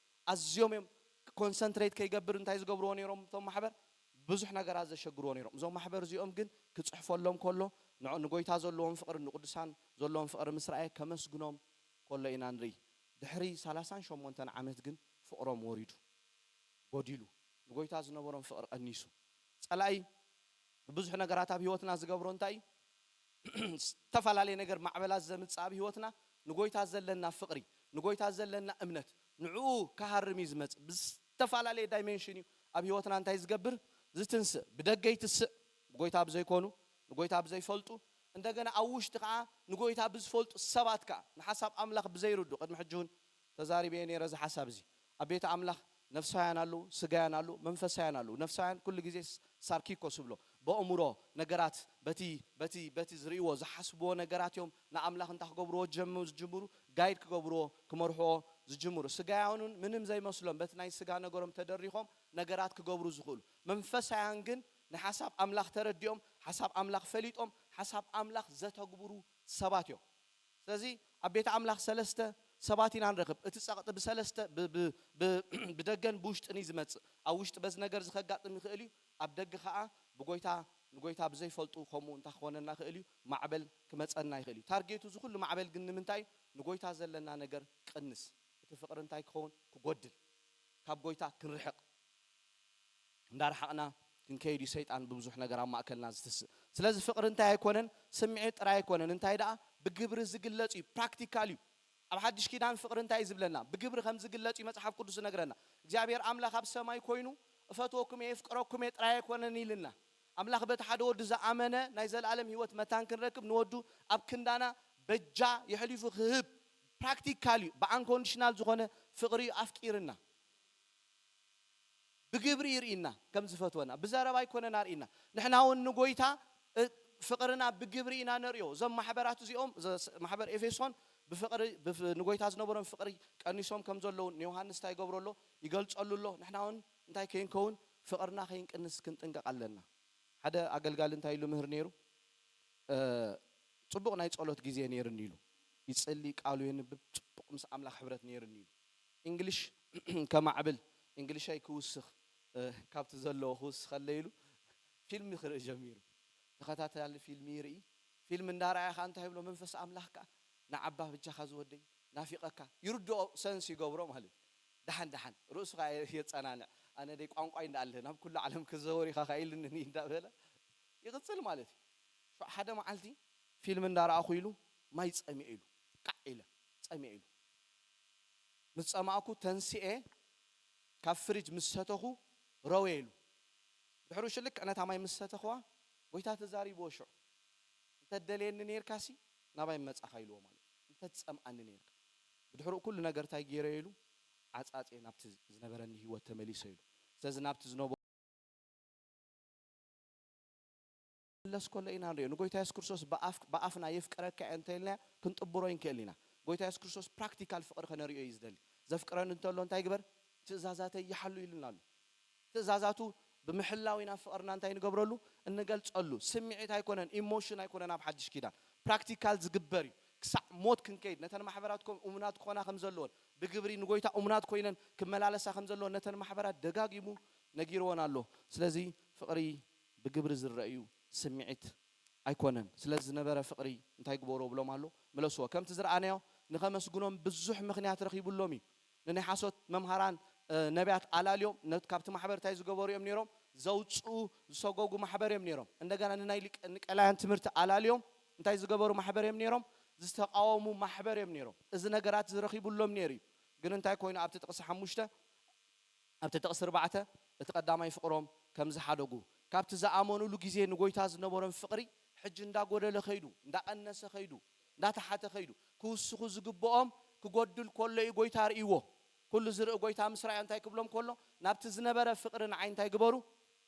ኣዝዮም እዮም ኮንሰንትሬት ከይገብር እንታይ ዝገብርዎ ነይሮም እቶም ማሕበር? ብዙሕ ነገራት ዘሸግርዎ ነይሮም። እዞም ማሕበር እዚኦም ግን ክጽሕፈሎም ከሎ፣ ንዕ-፣ ንጎይታ ዘለዎም ፍቕሪ፣ ንቅዱሳን ዘለዎም ፍቕሪ ምስ ረኣየ ከመስግኖም ከሎ ኢና ንርኢ። ድሕሪ ሰላሳን ሸሞንተን ዓመት ግን ፍቕሮም ወሪዱ፣ ጎዲሉ፣ ንጎይታ ዝነበሮም ፍቕሪ ቀኒሱ። ጸላኢ ብዙሕ ነገራት ኣብ ህይወትና ዝገብሮ እንታይ እዩ? ዝተፈላለየ ነገር ማዕበላት ዘምጽእ ኣብ ህይወትና ንጎይታ ዘለና ፍቕሪ፣ ንጎይታ ዘለና እምነት፣ ንዕኡ ክሃርም እዩ ዝመጽእ። ብዝተፈላለየ ዳይሜንሽን እዩ ኣብ ህይወትና እንታይ ዝገብር? ዝትንስእ። ብደገ ይትስእ፣ ብጎይታ ብዘይኮኑ፣ ንጎይታ ብዘይፈልጡ፣ እንደገና ኣብ ውሽጢ ከኣ ንጎይታ ብዝፈልጡ ሰባት ከኣ፣ ንሓሳብ ኣምላኽ ብዘይርዱ፣ ቅድሚ ሕጂ እውን ተዛሪበዮ ነይረ እዚ ሓሳብ እዚ። ኣብ ቤት ኣምላኽ ነፍሳውያን ኣለዉ፣ ስጋውያን ኣለዉ፣ መንፈሳውያን ኣለዉ። ነፍሳውያን ኩሉ ግዜ ስ-፣ ሳርኪኮስ ዝብሎ፣ በእምሮ ነገራት፣ በቲ፣ በቲ፣ በቲ ዝርእይዎ፣ ዝሓስብዎ ነገራት እዮም ንኣምላኽ እንታይ ክገብርዎ ጀም-፣ ዝጅምሩ፣ ጋይድ ክገብርዎ፣ ክመርሕዎ ዝጅምሩ። ስጋውያን እውን ምንም ዘይመስሎም፣ በቲ ናይ ስጋ ነገሮም ተደሪኾም ነገራት ክገብሩ ዝኽእሉ። መንፈሳውያን ግን ንሓሳብ ኣምላኽ ተረዲኦም፣ ሓሳብ ኣምላኽ ፈሊጦም፣ ሓሳብ ኣምላኽ ዘተግብሩ ሰባት እዮም። ስለዚ ኣብ ቤት ኣምላኽ ሰለስተ ሰባት ኢና ንረኽብ። እቲ ጸቕጢ ብሰለስተ፣ ብ-፣ ብ-፣ ብ-፣ ብደገን ብውሽጥን እዩ ዝመጽእ። ኣብ ውሽጢ በዚ ነገር እዚ ከጋጥም ይኽእል እዩ። ኣብ ደገ ኸኣ ብጎይታ፣ ንጎይታ ብዘይፈልጡ ከምኡ እንታይ ክኾነና ይኽእል እዩ? ማዕበል ክመጸና ይኽእል እዩ። ታርጌቱ እዚ ኩሉ ማዕበል ግን ንምንታይ እዩ? ንጎይታ ዘለና ነገር ቅንስ። እቲ ፍቕሪ እንታይ ክኸውን? ክጎድል። ካብ ጎይታ ክንርሕቕ። እንዳረሓቕና ክንከይድ እዩ ሰይጣን ብብዙሕ ነገር ኣብ ማእከልና ዝትስእ። ስለዚ ፍቕሪ እንታይ ኣይኮነን? ስምዒት ጥራይ ኣይኮነን። እንታይ ደኣ? ብግብሪ ዝግለጽ እዩ። ፕራክቲካል እዩ። ኣብ ሓድሽ ኪዳን ፍቕሪ እንታይ እዩ ዝብለና? ብግብሪ ከም ዝግለጽ እዩ መጽሓፍ ቅዱስ ዝነግረና። እግዚኣብሔር ኣምላኽ ኣብ ሰማይ ኮይኑ፣ "እፈትወኩም እየ፣ የፍቅረኩም እየ" ጥራይ ኣይኮነን ኢልና። ኣምላኽ በቲ ሓደ ወዱ ዝኣመነ ናይ ዘለኣለም ህይወት መታን ክንረክብ፣ ንወዱ ኣብ ክንዳና በጃ የሕሊፉ ክህብ ፕራክቲካል እዩ። ብኣንኮንዲሽናል ዝኾነ ፍቕሪ እዩ ኣፍቂርና። ብግብሪ ይርእና ከም ዝፈትወና፣ ብዘረባ ኣይኮነን ኣርእና። ንሕና እውን ንጎይታ እ፣ ፍቕርና ብግብሪ ኢና ነርእዮ። እዞም ማሕበራት እዚኦም፣ ዘ-፣ ማሕበር ኤፌሶን ብፍቕሪ፣ ብፍ-፣ ንጎይታ ዝነበሮም ፍቕሪ ቀኒሶም ከም ዘለዉ ንዮሃንስ እንታይ ይገብሮ ኣሎ? ይገልጸሉ ኣሎ። ንሕና እውን እንታይ ከይንከውን? ፍቕርና ከይንቅንስ ክንጥንቀቕ ኣለና። ሓደ ኣገልጋሊ እንታይ ኢሉ ምህር ነይሩ? እ፣ ጽቡቕ ናይ ጸሎት ግዜ ነይርኒ ኢሉ። ይጽሊ፣ ቃሉ የንብብ፣ ጽቡቕ ምስ ኣምላኽ ሕብረት ነይርኒ ኢሉ። እንግሊሽ ከማዕብል፣ እንግሊሸይ ክውስኽ፣ እ፣ ካብቲ ዘለዎ ክውስኸለይ ኢሉ ፊልም ክርኢ ጀሚሩ። ተኸታታሊ ፊልም ይርኢ። ፊልም እንዳረኣየ ከኣ እንታይ ይብሎ? መንፈስ ኣምላኽ ከኣ ንዓባ ብጃኻ ዝወደይ ናፊቐካ። ይርድኦ፣ ሰንስ ይገብሮ ማለት እዩ። ደሓን ደሓን ርእሱ ከኣ የጸናንዕ። ኣነ ደይ ቋንቋይ እንዳኣለ ናብ ኩሉ ዓለም ክዘወር ኢኻ ከኣ ኢልኒ እንዳበለ ይቕጽል ማለት እዩ። ሽዑ ሓደ መዓልቲ ፊልም እንዳረኣኹ ኢሉ ማይ ጸሚኤ ኢሉ። ቃዕ ኢለ ጸሚኤ ኢሉ። ምስ ጸማእኩ ተንሲኤ ካብ ፍሪጅ ምስ ሰተኹ ረወየ ኢሉ። ድሕሩ ሽልክ ነታ ማይ ምስ ሰተኽዋ ጎይታ ተዛሪብዎ ሽዑ። "እንተ ትደልየኒ ነይርካሲ ናባይ ምመጻኻ" ኢልዎ ማለት እዩ። "እንተ ትጸምኣኒ ነይርካ." ብድሕሩ ኩሉ ነገር እንታይ ገይረ ኢሉ? "ዓጻጽየ ናብቲ ዝነበረኒ ህይወት ተመሊሰ" ኢሉ። ስለዚ ናብቲ ዝነበ መለስ ከሎ ኢና ንሪኦ። ንጎይታ የሱስ ክርስቶስ ብኣፍ-፣ ብኣፍና "የፍቅረካ እየ" እንተኢልና ክንጥብሮ ይንክእል ኢና። ጎይታ የሱስ ክርስቶስ ፕራክቲካል ፍቕሪ ከነሪኦ እዩ ዝደሊ። "ዘፍቅረኒ እንተሎ እንታይ ግበር? ትእዛዛተይ ይሓሉ" ኢሉና ኣሎ። ትእዛዛቱ ብምሕላው ኢና ፍቕርና እንታይ ንገብረሉ? እንገልጸሉ። ስምዒት ኣይኮነን፣ ኢሞሽን ኣይኮነን። ኣብ ሓድሽ ኪዳን ፕራክቲካል ዝግበር እዩ። ክሳዕ ሞት ክንከይድ፣ ነተን ማሕበራት ኮም-፣ እሙናት ክኾና ከም ዘለዎን፣ ብግብሪ ንጎይታ እሙናት ኮይነን ክመላለሳ ከም ዘለዎን ነተን ማሕበራት ደጋጊሙ ነጊርዎን ኣሎ። ስለዚ ፍቕሪ ብግብሪ ዝረአ እዩ፣ ስምዒት ኣይኮነን። ስለ ዝነበረ ፍቕሪ እንታይ ግበሩ ብሎም ኣሎ? ምለስዎ። ከምቲ ዝረኣናዮ ንኸመስግኖም ብዙሕ ምኽንያት ረኺቡሎም እዩ። ንናይ ሓሶት መምሃራን፣ እ፣ ነቢያት ኣላልዮም ነ-፣ ካብቲ ማሕበር እንታይ ዝገበሩ እዮም ነይሮም? ዘውፅኡ፣ ዝሰጎጉ ማሕበር እዮም ነይሮም። እንደገና ንናይ ሊቀ-፣ ንቀላያን ትምህርቲ ኣላልዮም እንታይ ዝገበሩ ማሕበር እዮም ነይሮም? ዝተቃወሙ ማሕበር እዮም ነይሮም። እዚ ነገራት ዝረኺቡሎም ነይሩ እዩ። ግን እንታይ ኮይኑ ኣብቲ ጥቕሲ ሓሙሽተ ኣብቲ ጥቕሲ ኣርባዕተ እቲ ቀዳማይ ፍቕሮም ከም ዝሓደጉ፣ ካብቲ ዝኣመኑሉ ግዜ ንጎይታ ዝነበሮም ፍቕሪ ሕጂ እንዳጎደለ ኸይዱ፣ እንዳቐነሰ ኸይዱ፣ እንዳተሓተ ኸይዱ፣ ክውስኹ ዝግብኦም ክጎድል ከሎ እዩ ጎይታ ርእይዎ። ኩሉ ዝርኢ ጎይታ ምስ ረኣዮ እንታይ ክብሎም ከሎ፣ ናብቲ ዝነበረ ፍቕሪ ንዓይ እንታይ ግበሩ?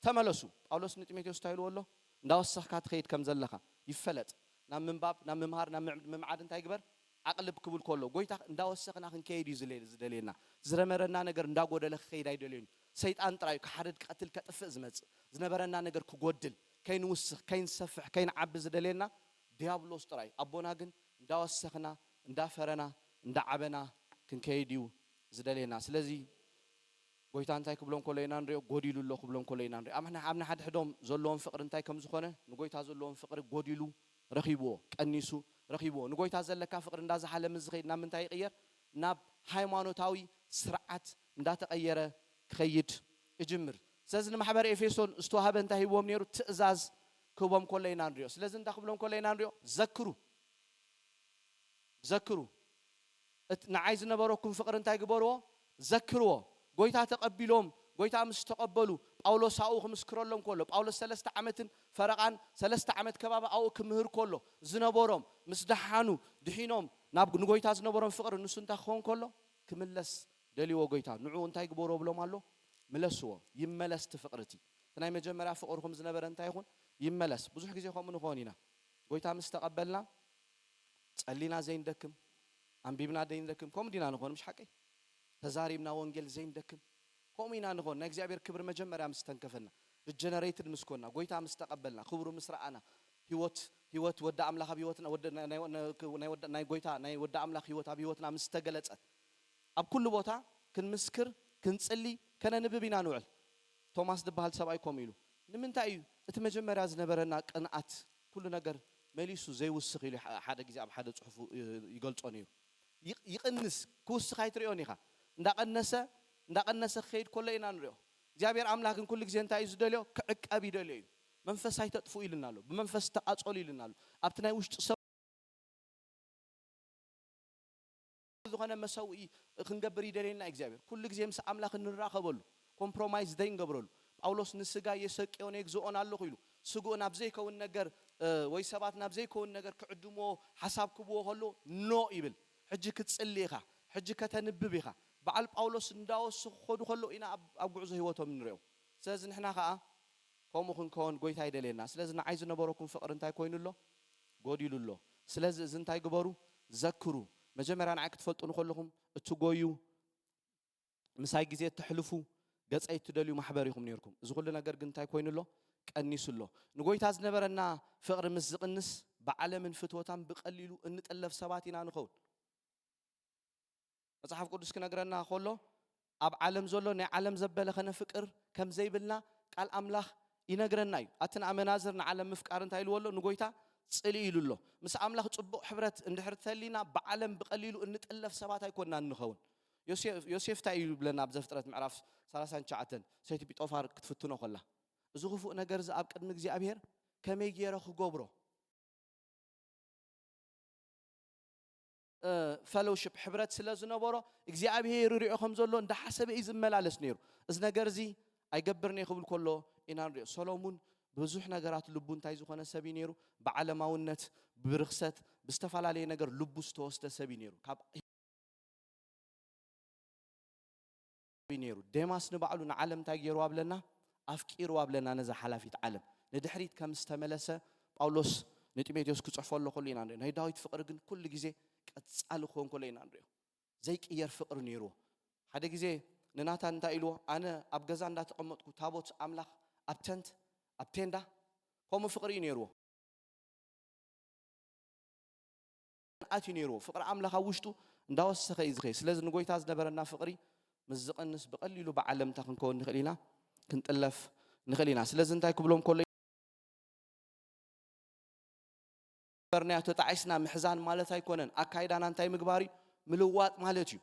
ተመለሱ። ጳውሎስ ንጢሞቴዎስ እንታይ ኢልዎ ኣሎ? እንዳወሰኽካ ትኸይድ ከም ዘለኻ ይፈለጥ። ናብ ምንባብ፣ ናብ ምምሃር፣ ናብ ምም-፣ ምምዓድ እንታይ ግበር? ኣቕልብ ክብል ከሎ፣ ጎይታ እንዳወሰኽና ክንከይድ እዩ ዝለ-፣ ዝደልየና። ዝረመረና ነገር እንዳጎደለ ክኸይድ ኣይደልዮን እዩ። ሰይጣን ጥራይ እዩ ክሓርድ፣ ክቐትል፣ ከጥፍእ ዝመጽእ። ዝነበረና ነገር ክጎድል፣ ከይንውስኽ፣ ከይንሰፍሕ፣ ከይንዓቢ ዝደልየና ዲያብሎስ ጥራይ እዩ። ኣቦና ግን እንዳወሰኽና፣ እንዳፈረና፣ እንዳዓበና ክንከይድ እዩ ዝደልየና። ስለዚ ጎይታ እንታይ ክብሎም ከሎ ኢና ንሪኦ? ጎዲሉ ኣሎ ክብሎም ከሎ ኢና ንሪኦ። ኣብ ንሓ-፣ ኣብ ንሓድሕዶም ዘለዎም ፍቕሪ እንታይ ከም ዝኾነ፣ ንጎይታ ዘለዎም ፍቕሪ ጎዲሉ ረኺብዎ፣ ቀኒሱ ረኺብዎ። ንጎይታ ዘለካ ፍቕሪ እንዳዝሓለ ምስ ዝኸይድ ናብ ምንታይ ይቕየር? ናብ ሃይማኖታዊ ስርዓት እንዳተቐየረ ክኸይድ ይጅምር። ስለዚ ንማሕበር ኤፌሶን ዝተዋህበ እንታይ ሂብዎም ነይሩ? ትእዛዝ ክህቦም ከሎ ኢና ንሪኦ። ስለዚ እንታይ ክብሎም ከሎ ኢና ንሪኦ? ዘክሩ። ዘክሩ። እት-፣ ንዓይ ዝነበረኩም ፍቕሪ እንታይ ግበርዎ? ዘክርዎ። ጎይታ ተቐቢሎም፣ ጎይታ ምስ ተቐበሉ፣ ጳውሎስ ኣብኡ ክምስክረሎም ከሎ፣ ጳውሎስ ሰለስተ ዓመትን ፈረቓን፣ ሰለስተ ዓመት ከባቢ ኣብኡ ክምህር ከሎ፣ ዝነበሮም፣ ምስ ደሓኑ፣ ድሒኖም፣ ናብ ንጎይታ ዝነበሮም ፍቕሪ ንሱ እንታይ ክኸውን ከሎ? ክምለስ ደልይዎ ጎይታ። ንዕኡ እንታይ ግበርዎ ብሎም ኣሎ? ምለስዎ። ይመለስ እቲ ፍቕሪ እቲ። እቲ ናይ መጀመርያ ፍቕርኹም ዝነበረ እንታይ ይኹን? ይመለስ። ብዙሕ ግዜ ከምኡ ንኸውን ኢና። ጎይታ ምስ ተቐበልና፣ ጸሊና ዘይንደክም፣ ኣንቢብና ዘይንደክም፣ ከምኡ ዲና ንኾን፣ ምሽ ሓቀይ? ተዛሪብና ወንጌል ዘይንደክም፣ ከምኡ ኢና ንኾን። ናይ እግዚኣብሔር ክብሪ መጀመርያ ምስ ተንከፈና፣ ሪጀነሬትድ ምስ ኮንና፣ ጎይታ ምስ ተቐበልና፣ ክብሩ ምስ ረኣና፣ ህይወት፣ ህይወት ወዲ ኣምላኽ ኣብ ህይወትና፣ ወዲ፣ ናይ፣ ናይ፣ ናይ፣ ናይ ወዲ፣ ናይ ጎይታ፣ ናይ ወዲ ኣምላኽ ህይወት ኣብ ህይወትና ምስ ተገለጸት፣ ኣብ ኩሉ ቦታ ክንምስክር፣ ክንጽሊ፣ ከነንብብ ኢና ንውዕል። ቶማስ ዝበሃል ሰብኣይ ከምኡ ኢሉ። ንምንታይ እዩ እቲ መጀመርያ ዝነበረና ቅንኣት ኩሉ ነገር መሊሱ ዘይውስኽ ኢሉ ሐ-፣ ሓደ ግዜ ኣብ ሓደ ጽሑፉ ይ-፣ ይገልጾ ነይሩ። ይቕ-፣ ይቕንስ፣ ክውስኽ ኣይትርእዮን ኢኻ። እንዳቐነሰ፣ እንዳቐነሰ ክኸይድ ከሎ ኢና ንርእዮ። እግዚኣብሔር ኣምላኽ ግን ኩሉ ግዜ እንታይ እዩ ዝደልዮ? ክዕቀብ ይደልዮ እዩ። መንፈስ ኣይተጥፍኡ ኢልና ኣሎ። ብመንፈስ ተቓጸሉ ኢልና ኣሎ። ኣብቲ ናይ ውሽጢ ሰብ ዝኾነ መሰውኢ ክንገብር ይደልየና እግዚኣብሔር። ኩሉ ግዜ ምስ ኣምላኽ እንራኸበሉ፣ ኮምፕሮማይዝ ዘይንገብረሉ። ጳውሎስ "ንስጋ የሰቅዮን የግዝኦን ኣለኹ" ኢሉ። ስግኡ ናብ ዘይከውን ነገር፣ እ፣ ወይ ሰባት ናብ ዘይከውን ነገር ክዕድምዎ ሓሳብ ክብዎ ከሎ፣ "ኖ" ይብል። ሕጂ ክትጽሊ ኢኻ፣ ሕጂ ከተንብብ ኢኻ። በዓል ጳውሎስ እንዳወሰኹ ክኸዱ ከለዉ ኢና ኣብ፣ ኣብ ጉዕዞ ህይወቶም ንሪኦም። ስለዚ ንሕና ኸኣ ከምኡ ክንከውን ጎይታ ይደልየና። ስለዚ ንዓይ ዝነበረኩም ፍቕሪ እንታይ ኮይኑ ኣሎ? ጎዲሉ ኣሎ። ስለዚ እዚ እንታይ ግበሩ? ዘክሩ። መጀመርያ ንዓይ ክትፈልጡኒ ከለኹም እትጎዩ፣ ምሳይ ግዜ እተሕልፉ፣ ገጸይ እትደልዩ ማሕበር ኢኹም ነይርኩም። እዚ ኩሉ ነገር ግን እንታይ ኮይኑ ኣሎ? ቀኒሱ ኣሎ። ንጎይታ ዝነበረና ፍቕሪ ምስ ዝቕንስ፣ ብዓለምን ፍትወታን ብቐሊሉ እንጥለፍ ሰባት ኢና ንኸውን። መጽሓፍ ቅዱስ ክነግረና ከሎ፣ ኣብ ዓለም ዘሎ ናይ ዓለም ዘበለ ከነፍቅር ከም ዘይብልና ቃል ኣምላኽ ይነግረና እዩ። ኣትን ኣመናዝር ንዓለም ምፍቃር እንታይ ኢልዎ ኣሎ? ንጎይታ ጽልኢ ኢሉ ኣሎ። ምስ ኣምላኽ ጽቡቕ ሕብረት እንድሕር ተሊና፣ ብዓለም ብቐሊሉ እንጥለፍ ሰባት ኣይኮንናን ንኸውን። ዮሴፍ፣ ዮሴፍ እንታይ እዩ ይብለና ኣብ ዘፍጥረት ምዕራፍ ሰላሳን ትሽዓተን፣ ሰይቲ ጲጦፋር ክትፍትኖ ከላ፣ "እዚ ክፉእ ነገር እዚ ኣብ ቅድሚ እግዚኣብሔር ከመይ ገይረ ክገብሮ?" እ፣ ፈሎውሽፕ፣ ሕብረት ስለ ዝነበሮ፣ እግዚኣብሔር ይሪኦ ከም ዘሎ እንዳሓሰበ እዩ ዝመላለስ ነይሩ። እዚ ነገር እዚ ኣይገብርን እየ ክብል ከሎ ኢና ንሪኦ። ሰሎሙን ብዙሕ ነገራት ልቡ እንታይ ዝኾነ ሰብ እዩ ነይሩ? ብዓለማውነት፣ ብርኽሰት፣ ብዝተፈላለየ ነገር ልቡ ዝተወስደ ሰብ እዩ ነይሩ። ካብ እዩ ነይሩ። ዴማስ ንባዕሉ ንዓለም እንታይ ገይርዋ ብለና? ኣፍቂርዋ ብለና፣ ነዛ ሓላፊት ዓለም። ንድሕሪት ከም ዝተመለሰ ጳውሎስ ንጢሞቴዎስ ክጽሕፈሉ ከሎ ኢና ንሪኦ። ናይ ዳዊት ፍቕሪ ግን ኩሉ ግዜ ቀጻሊ ክኸውን ከሎ ኢና ንሪኦ። ዘይቅየር ፍቕሪ ነይርዎ። ሓደ ግዜ ንናታን እንታይ ኢልዎ? ኣነ ኣብ ገዛ እንዳተቐመጥኩ ታቦት ኣምላኽ ኣብ ተንት፣ ኣብ ቴንዳ፣ ከምኡ ፍቕሪ እዩ ነይርዎ። ኣትዩ ነይርዎ። ፍቕሪ ኣምላኽ ኣብ ውሽጡ እንዳወሰኸ እዩ ዝኸይድ። ስለዚ ንጎይታ ዝነበረና ፍቕሪ ምስ ዝቕንስ ብቐሊሉ ብዓለምታ ክንከውን ንኽእል ኢና፣ ክንጥለፍ ንኽእል ኢና። ስለዚ እንታይ ክብሎም ከሎ ነበርናዮ ተጣዒስና ምሕዛን ማለት ኣይኮነን። ኣካይዳና እንታይ ምግባር እዩ? ምልዋጥ ማለት እዩ።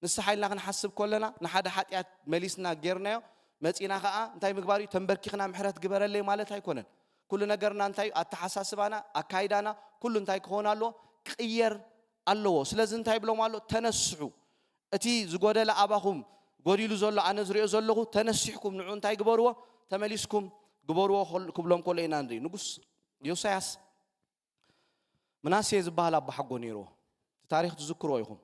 ንስሓ ኢልና ክንሓስብ ከለና ንሓደ ሓጢኣት መሊስና ጌርናዮ መጺና ኸኣ እንታይ ምግባር እዩ? ተንበርኪኽና ምሕረት ግበረለይ ማለት ኣይኮነን። ኩሉ ነገርና እንታይ እዩ? ኣተሓሳስባና፣ ኣካይዳና፣ ኩሉ እንታይ ክኸውን ኣለዎ? ክቕየር ኣለዎ። ስለዚ እንታይ ይብሎም ኣሎ? ተነስሑ። እቲ ዝጎደለ ኣባኹም፣ ጎዲሉ ዘሎ ኣነ ዝሪኦ ዘለኹ፣ ተነሲሕኩም ንዑ እንታይ ግበርዎ? ተመሊስኩም ግበርዎ ክብሎም ከሎ ኢና ንርኢ። ንጉስ ዮስያስ ምናሴ ዝበሃል ኣቦሓጎ ነይርዎ። እቲ ታሪኽ ትዝክርዎ ኢኹም።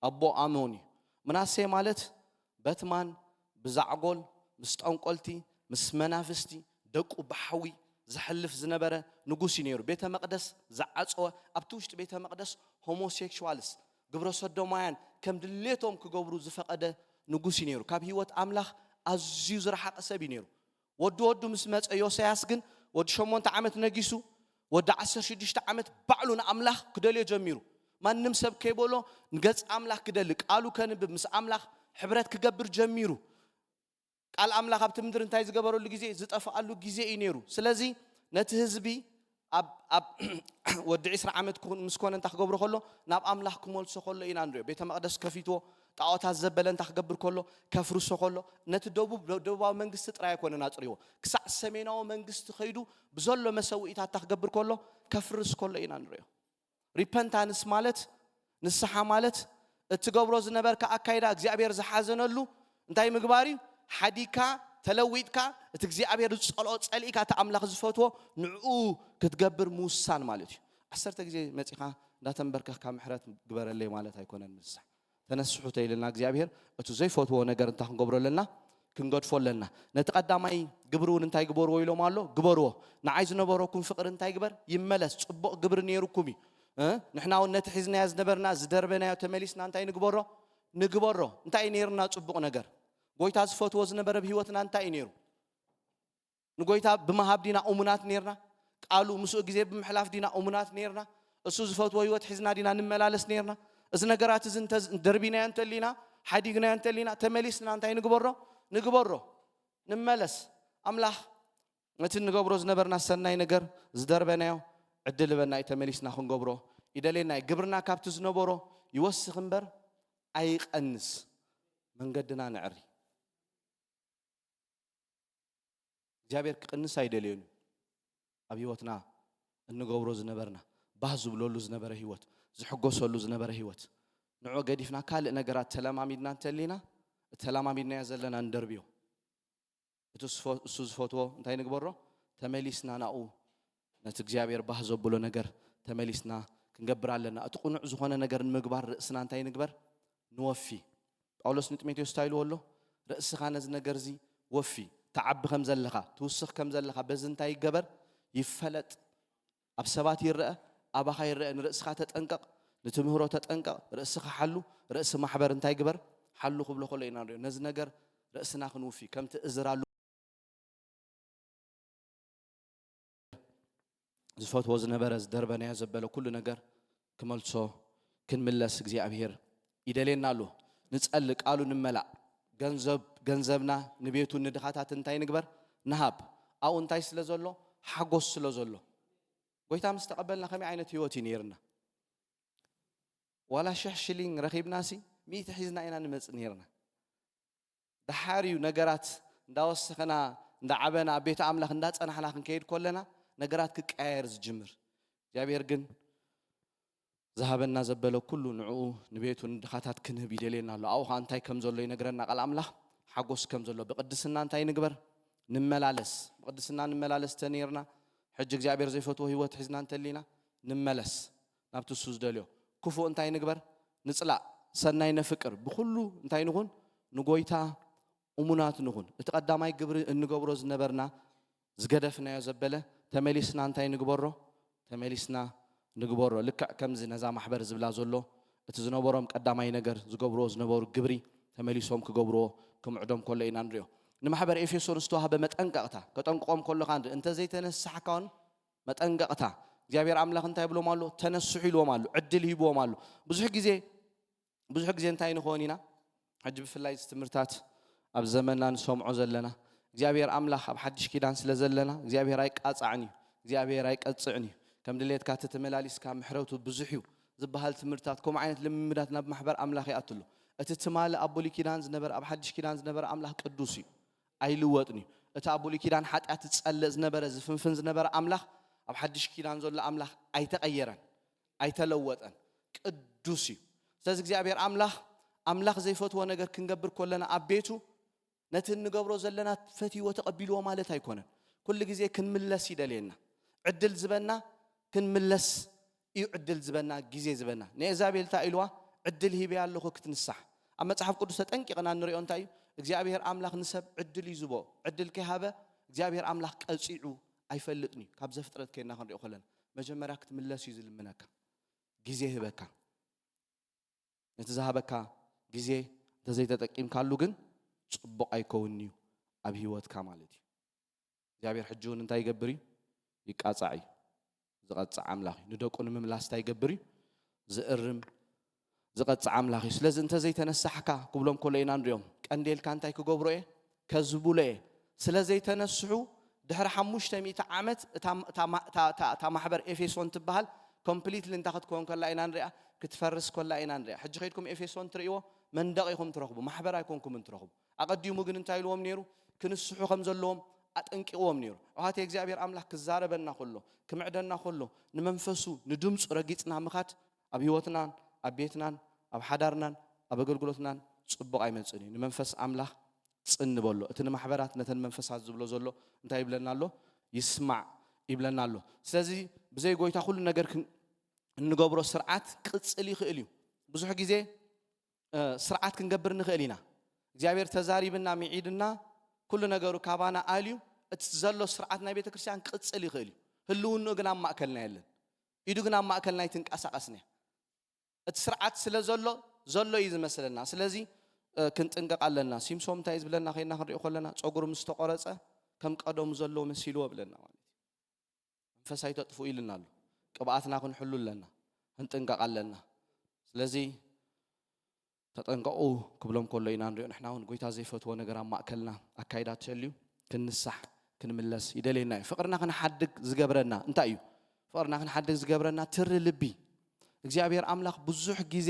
ኣቦ ኣሞን እዩ። ምናሴ ማለት በትማን፣ ብዛዕጎል፣ ምስ ጠንቆልቲ፣ ምስ መናፍስቲ፣ ደቁ ብሓዊ ዘሕልፍ ዝነበረ ንጉስ እዩ ነይሩ። ቤተ መቕደስ ዝዓጸወ፣ ኣብቲ ውሽጢ ቤተ መቕደስ ሆሞሴክሹዋልስ፣ ግብረ ሰዶማውያን ከም ድሌቶም ክገብሩ ዝፈቐደ ንጉስ እዩ ነይሩ። ካብ ህይወት ኣምላኽ ኣዝዩ ዝረሓቐ ሰብ እዩ ነይሩ። ወዲ ወዱ ምስ መጸ ዮስያስ ግን ወዲ ሸሞንተ ዓመት ነጊሱ፣ ወዲ ዓሰርተ ሽዱሽተ ዓመት ባዕሉ ንኣምላኽ ክደልዮ ጀሚሩ። ማንም ሰብ ከይበሎ ንገጽ ኣምላኽ ክደሊ፣ ቃሉ ከንብብ፣ ምስ ኣምላኽ ሕብረት ክገብር ጀሚሩ። ቃል ኣምላኽ ኣብቲ ምድሪ እንታይ ዝገበረሉ ግዜ፣ ዝጠፍኣሉ ግዜ እዩ ነይሩ። ስለዚ ነቲ ህዝቢ ኣብ፣ ኣብ ወዲ ዕስራ ዓመት ክኹን ምስ ኮነ እንታይ ክገብሮ ከሎ፣ ናብ ኣምላኽ ክመልሶ ከሎ ኢና ንሪኦ። ቤተ መቕደስ ከፊትዎ፣ ጣዖታት ዘበለ እንታይ ክገብር ከሎ፣ ከፍርሶ ከሎ፣ ነቲ ደቡብ፣ ደቡባዊ መንግስቲ ጥራይ ኣይኮነን ኣጽርይዎ። ክሳዕ ሰሜናዊ መንግስቲ ከይዱ ብዘሎ መሰውኢታት እንታይ ክገብር ከሎ፣ ከፍርስ ከሎ ኢና ንሪኦ። ሪፐንታንስ ማለት ንስሓ ማለት እትገብሮ ዝነበርካ ኣካይዳ እግዚኣብሔር ዝሓዘነሉ እንታይ ምግባር እዩ? ሓዲግካ፣ ተለዊጥካ፣ እቲ እግዚኣብሔር ዝጸልኦ ጸሊእካ፣ እቲ ኣምላኽ ዝፈትዎ ንዕኡ ክትገብር ምውሳን ማለት እዩ። ዓሰርተ ግዜ መጺኻ እንዳተንበርከኽካ ምሕረት ግበረለይ ማለት ኣይኮነን ምንሳሕ። ተነስሑ ተይልና እግዚኣብሔር እቲ ዘይፈትዎ ነገር እንታይ ክንገብሮ ኣለና? ክንገድፎ ኣለና። ነቲ ቀዳማይ ግብሪ እውን እንታይ ግበርዎ ኢሎም ኣሎ? ግበርዎ። ንዓይ ዝነበረኩም ፍቕሪ እንታይ ግበር? ይመለስ። ጽቡቕ ግብሪ ነይሩኩም እዩ። እ? ንሕና እውን ነቲ ሒዝናዮ ዝነበርና፣ ዝደርበናዮ ተመሊስና እንታይ ንግበሮ? ንግበሮ። እንታይ እዩ ነይርና ጽቡቕ ነገር? ጎይታ ዝፈትዎ ዝነበረ ብህይወትና እንታይ እዩ ነይሩ? ንጎይታ ብምሃብ ዲና እሙናት ነይርና? ቃሉ ምስኡ ግዜ ብምሕላፍ ዲና እሙናት ነይርና? እሱ ዝፈትዎ ህይወት ሒዝና ዲና ንመላለስ ነይርና? እዚ ነገራት እዚ እንተ ደርቢናዮ እንተሊና፣ ሓዲግናዮ እንተሊና፣ ተመሊስና እንታይ ንግበሮ? ንግበሮ። ንመለስ። ኣምላኽ ነቲ ንገብሮ ዝነበርና ሰናይ ነገር ዝደርበናዮ ዕድል ህበና እዩ፣ ተመሊስና ክንገብሮ ይደልየና እዩ። ግብርና ካብቲ ዝነበሮ ይወስኽ እምበር ኣይቐንስ። መንገድና ነዕሪ። እግዚኣብሔር ክቕንስ ኣይደልዮን እዩ። ኣብ ህይወትና እንገብሮ ዝነበርና፣ ባህ ዝብለሉ ዝነበረ ህይወት፣ ዝሕጎሰሉ ዝነበረ ህይወት፣ ንዑ ገዲፍና ካልእ ነገራት ተለማሚድና እንተሊና፣ እተለማሚድናዮ ዘለና እንደርብዮ። እቲ ዝፈ-፣ እሱ ዝፈትዎ እንታይ ንግበሮ? ተመሊስና ናኡ፣ ነቲ እግዚኣብሔር ባህ ዘብሎ ነገር ተመሊስና ክንገብር ኣለና። እቲ ቅኑዕ ዝኾነ ነገር ንምግባር ርእስና እንታይ ንግበር? ንወፊ። ጳውሎስ ንጢሞቴዎስ እንታይ ኢልዎ ኣሎ? ርእስኻ ነዚ ነገር እዚ ወፊ። ትዓቢ ከም ዘለኻ፣ ትውስኽ ከም ዘለኻ፣ በዚ እንታይ ይገበር? ይፈለጥ። ኣብ ሰባት ይረአ፣ ኣባኻ ይረአ። ንርእስኻ ተጠንቀቕ፣ ንትምህሮ ተጠንቀቕ፣ ርእስኻ ሓሉ፣ ርእሲ ማሕበር እንታይ ግበር? ሓሉ ክብሎ ከሎ ኢና ንሪኦ። ነዚ ነገር ርእስና ክንውፊ፣ ከምቲ እዝራ ዝፈትዎ ዝነበረ ዝደርበናዮ ዘበለ ኩሉ ነገር ክመልሶ ክንምለስ እግዚኣብሔር ይደልየና ኣሎ። ንጸሊ፣ ቃሉ ንመላእ፣ ገንዘብ ገንዘብና ንቤቱ ንድኻታት እንታይ ንግበር? ንሃብ። ኣብኡ እንታይ ስለ ዘሎ? ሓጎስ ስለ ዘሎ። ጎይታ ምስ ተቐበልና ከመይ ዓይነት ህይወት እዩ ነይርና? ዋላ ሽሕ ሽሊንግ ረኺብናሲ ሚእቲ ሒዝና ኢና ንመጽእ ነይርና። ደሓር እዩ ነገራት እንዳወሰኸና እንዳዓበና ኣብ ቤተ ኣምላኽ እንዳጸናሕና ክንከይድ ከለና ነገራት ክቀያየር ዝጅምር። እግዚኣብሔር ግን ዝሃበና ዘበለ ኩሉ ንዕኡ ንቤቱ ንድኻታት ክንህብ ይደልየና ኣሎ። ኣብኡ ኸዓ እንታይ ከም ዘሎ ይነግረና ቃል ኣምላኽ፣ ሓጎስ ከም ዘሎ። ብቅድስና እንታይ ንግበር? ንመላለስ። ብቅድስና ንመላለስ ተነይርና፣ ሕጂ እግዚኣብሔር ዘይፈትዎ ህይወት ሒዝና እንተሊና፣ ንመለስ ናብቲ እሱ ዝደልዮ። ክፉእ እንታይ ንግበር? ንጽላእ። ሰናይ ነፍቅር። ብኹሉ እንታይ ንኹን? ንጎይታ እሙናት ንኹን። እቲ ቀዳማይ ግብሪ እንገብሮ ዝነበርና ዝገደፍናዮ ዘበለ ተመሊስና እንታይ ንግበሮ? ተመሊስና ንግበሮ። ልክዕ ከምዚ ነዛ ማሕበር ዝብላ ዘሎ እቲ ዝነበሮም ቀዳማይ ነገር ዝገብርዎ ዝነበሩ ግብሪ ተመሊሶም ክገብርዎ ክምዕዶም ከሎ ኢና ንሪኦ። ንማሕበር ኤፌሶን ዝተዋህበ መጠንቀቕታ ከጠንቅቖም ከሎ ኸዓ ንርኢ። እንተዘይተነሳሕካ እውን መጠንቀቕታ እግዚኣብሔር ኣምላኽ እንታይ ይብሎም ኣሎ? ተነስሑ ኢልዎም ኣሎ። ዕድል ሂብዎም ኣሎ። ብዙሕ ግዜ ብዙሕ ግዜ እንታይ ንኸውን ኢና? ሕጂ ብፍላይ እዚ ትምህርታት ኣብ ዘመንና ንሰምዖ ዘለና እግዚኣብሔር ኣምላኽ ኣብ ሓድሽ ኪዳን ስለ ዘለና እግዚኣብሔር ኣይቃጻዕን እዩ። እግዚኣብሔር ኣይቀጽዕን እዩ። ከም ድሌትካ ተተመላሊስካ ምሕረቱ ብዙሕ እዩ ዝበሃል ትምህርትታት፣ ከምኡ ዓይነት ልምምዳት ናብ ማሕበር ኣምላኽ ይኣትሉ። እቲ ትማሊ ኣብ ብሉይ ኪዳን ዝነበረ፣ ኣብ ሓድሽ ኪዳን ዝነበረ ኣምላኽ ቅዱስ እዩ፣ ኣይልወጥን እዩ። እቲ ኣብ ብሉይ ኪዳን ሓጢኣት ዝጸልእ ዝነበረ፣ ዝፍንፍን ዝነበረ ኣምላኽ ኣብ ሓድሽ ኪዳን ዘሎ ኣምላኽ ኣይተቐየረን፣ ኣይተለወጠን፣ ቅዱስ እዩ። ስለዚ እግዚኣብሔር ኣምላኽ፣ ኣምላኽ ዘይፈትዎ ነገር ክንገብር ከለና ኣብ ቤቱ፣ ነቲ እንገብሮ ዘለና ፈትይዎ ተቐቢልዎ ማለት ኣይኮነን። ኩሉ ግዜ ክንምለስ ይደልየና። ዕድል ዝበና ክንምለስ እዩ፣ ዕድል ዝበና፣ ግዜ ዝበና። ንኤዛቤል እንታይ ኢልዋ? ዕድል ሂበያ ኣለኹ ክትንሳሕ። ኣብ መጽሓፍ ቅዱስ ተጠንቂቕና እንሪኦ እንታይ እዩ? እግዚኣብሔር ኣምላኽ ንሰብ ዕድል እዩ ዝቦ። ዕድል ከይሃበ እግዚኣብሔር ኣምላኽ ቀጺዑ ኣይፈልጥን እዩ። ካብ ዘፍጥረት ከይና ክንሪኦ ከለና መጀመርያ ክትምለስ እዩ ዝልምነካ። ግዜ ይህበካ። ነቲ ዝሃበካ ግዜ እንተዘይተጠቂምካሉ ግን ጽቡቕ ኣይከውንን እዩ ኣብ ህይወትካ ማለት እዩ። እግዚኣብሔር ሕጂ እውን እንታይ ይገብር እዩ? ይቃጻዕ እዩ። ዝቐጽዕ ኣምላኽ እዩ። ንደቁ ንምምላስ እንታይ ይገብር እዩ? ዝእርም፣ ዝቐጽዕ ኣምላኽ እዩ። ስለዚ እንተዘይተነሳሕካ ክብሎም ከሎ ኢና ንሪኦም። ቀንዴልካ እንታይ ክገብሮ እየ? ከዝብሎ እየ። ስለ ዘይተነስሑ ድሕሪ ሓሙሽተ ሚእቲ ዓመት እታ፣ እታ፣ እታ፣ እታ፣ እታ ማሕበር ኤፌሶን ትበሃል ኮምፕሊትሊ እንታይ ክትከውን ከላ ኢና ንሪኣ? ክትፈርስ ከላ ኢና ንሪኣ። ሕጂ ከይድኩም ኤፌሶን ትርእይዎ መንደቕ ኢኹም ትረኽቡ፣ ማሕበር ኣይኮንኩምን ትረኽቡ። ኣቐዲሙ ግን እንታይ ኢልዎም ነይሩ? ክንስሑ ከም ዘለዎም ኣጠንቂቕዎም ነይሩ። ኣሕዋተይ እግዚኣብሔር ኣምላኽ ክዛረበና ከሎ፣ ክምዕደና ከሎ፣ ንመንፈሱ፣ ንድምፁ ረጊፅና ምኻድ ኣብ ህይወትናን ኣብ ቤትናን ኣብ ሓዳርናን ኣብ ኣገልግሎትናን ጽቡቕ ኣይመጽእን እዩ። ንመንፈስ ኣምላኽ ጽን በሎ። እቲ ንማሕበራት ነተን መንፈሳት ዝብሎ ዘሎ እንታይ ይብለና ኣሎ? ይስማዕ ይብለና ኣሎ። ስለዚ ብዘይ ጎይታ ኩሉ ነገር ክን-፣ እንገብሮ ስርዓት ክቕጽል ይኽእል እዩ። ብዙሕ ግዜ፣ እ፣ ስርዓት ክንገብር ንኽእል ኢና። እግዚኣብሔር ተዛሪብና፣ ምዒድና፣ ኩሉ ነገሩ ካባና ኣልዩ፣ እቲ ዘሎ ስርዓት ናይ ቤተ ክርስቲያን ክቕጽል ይኽእል እዩ። ህልውንኡ ግን ኣብ ማእከልና የለን። ኢዱ ግን ኣብ ማእከልና ኣይትንቀሳቐስን እያ። እቲ ስርዓት ስለ ዘሎ፣ ዘሎ እዩ ዝመስለና። ስለዚ፣ እ፣ ክንጥንቀቕ ኣለና። ሲምሶም እንታይ እዩ ዝብለና ከይና ክንሪኦ ከለና፣ ጸጉሩ ምስ ተቖረጸ ከም ቀደሙ ዘለዎ መሲልዎ ብለና ማለት እዩ። መንፈስ ኣይተጥፍኡ ኢልና ኣሎ። ቅብኣትና ክንሕሉ ኣለና። ክንጥንቀቕ ኣለና። ስለዚ ተጠንቀቑ ክብሎም ከሎ ኢና ንሪኦ። ንሕና እውን ጎይታ ዘይፈትዎ ነገር ኣብ ማእከልና ኣካይዳ ተልዩ ክንንሳሕ ክንምለስ ይደልየና እዩ። ፍቕርና ክንሓድግ ዝገብረና እንታይ እዩ? ፍቕርና ክንሓድግ ዝገብረና ትሪ ልቢ። እግዚኣብሔር ኣምላኽ ብዙሕ ግዜ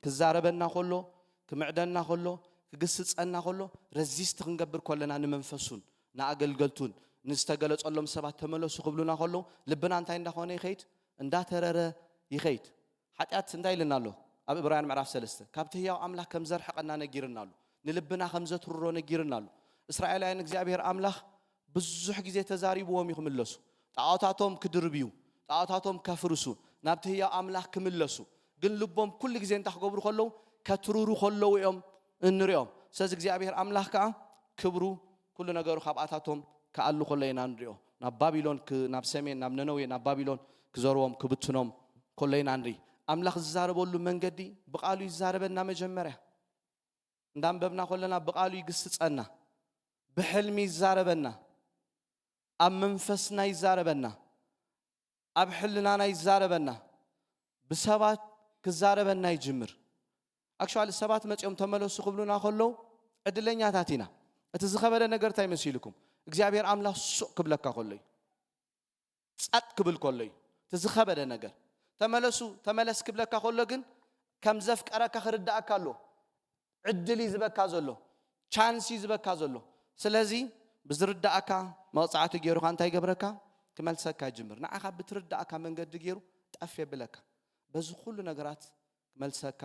ክዛረበና ከሎ፣ ክምዕደና ከሎ፣ ክግስጸና ከሎ፣ ረዚስት ክንገብር ከለና ንመንፈሱን ንኣገልገልቱን ንዝተገለጸሎም ሰባት ተመለሱ ክብሉና ከለዉ ልብና እንታይ እንዳኾነ ይኸይድ? እንዳተረረ ይኸይድ። ሓጢኣት እንታይ ኢልና ኣሎ? ኣብ ዕብራውያን ምዕራፍ ሰለስተ ካብቲ ህያው ኣምላኽ ከም ዘርሕቐና ነጊርና ኣሎ። ንልብና ከም ዘትርሮ ነጊርና ኣሎ። እስራኤላውያን እግዚኣብሔር ኣምላኽ ብዙሕ ግዜ ተዛሪብዎም እዩ ክምለሱ። ጣዖታቶም ክድርብዩ፣ ጣዖታቶም ከፍርሱ፣ ናብቲ ህያው ኣምላኽ ክምለሱ፣ ግን ልቦም ኩሉ ግዜ እንታይ ክገብሩ ከለዉ? ከትርሩ ከለዉ እዮም እንሪኦም። ስለዚ እግዚኣብሔር ኣምላኽ ከኣ ክብሩ፣ ኩሉ ነገሩ ካብኣታቶም ክኣሉ ከሎ ኢና ንሪኦ። ናብ ባቢሎን ክ-፣ ናብ ሰሜን፣ ናብ ነነዌ፣ ናብ ባቢሎን ክዘርዎም፣ ክብትኖም ከሎ ኢና ንርኢ። ኣምላኽ ዝዛረበሉ መንገዲ ብቓሉ ይዛረበና መጀመርያ። እንዳንበብና ከለና ብቓሉ ይግስጸና፣ ብሕልሚ ይዛረበና፣ ኣብ መንፈስና ይዛረበና፣ ኣብ ሕልናና ይዛረበና፣ ብሰባት ክዛረበና ይጅምር። ኣክቹዋሊ ሰባት መጺኦም ተመለሱ ክብሉና ከለዉ ዕድለኛታት ኢና። እቲ ዝኸበደ ነገር እንታይ መሲልኩም? እግዚኣብሔር ኣምላኽ ሱቕ ክብለካ ከሎ እዩ። ጸጥ ክብል ከሎ እዩ። እቲ ዝኸበደ ነገር። ተመለሱ፣ ተመለስ ክብለካ ከሎ ግን ከም ዘፍቀረካ ክርድኣካ ኣሎ። ዕድል እዩ ዝበካ ዘሎ። ቻንስ እዩ ዝበካ ዘሎ። ስለዚ ብዝርድኣካ መቕጻዕቲ ገይሩኻ እንታይ ይገብረካ? ክመልሰካ ይጅምር። ንዓኻ ብትርድኣካ መንገዲ ገይሩ ጠፍ የብለካ። በዚ ኩሉ ነገራት ክመልሰካ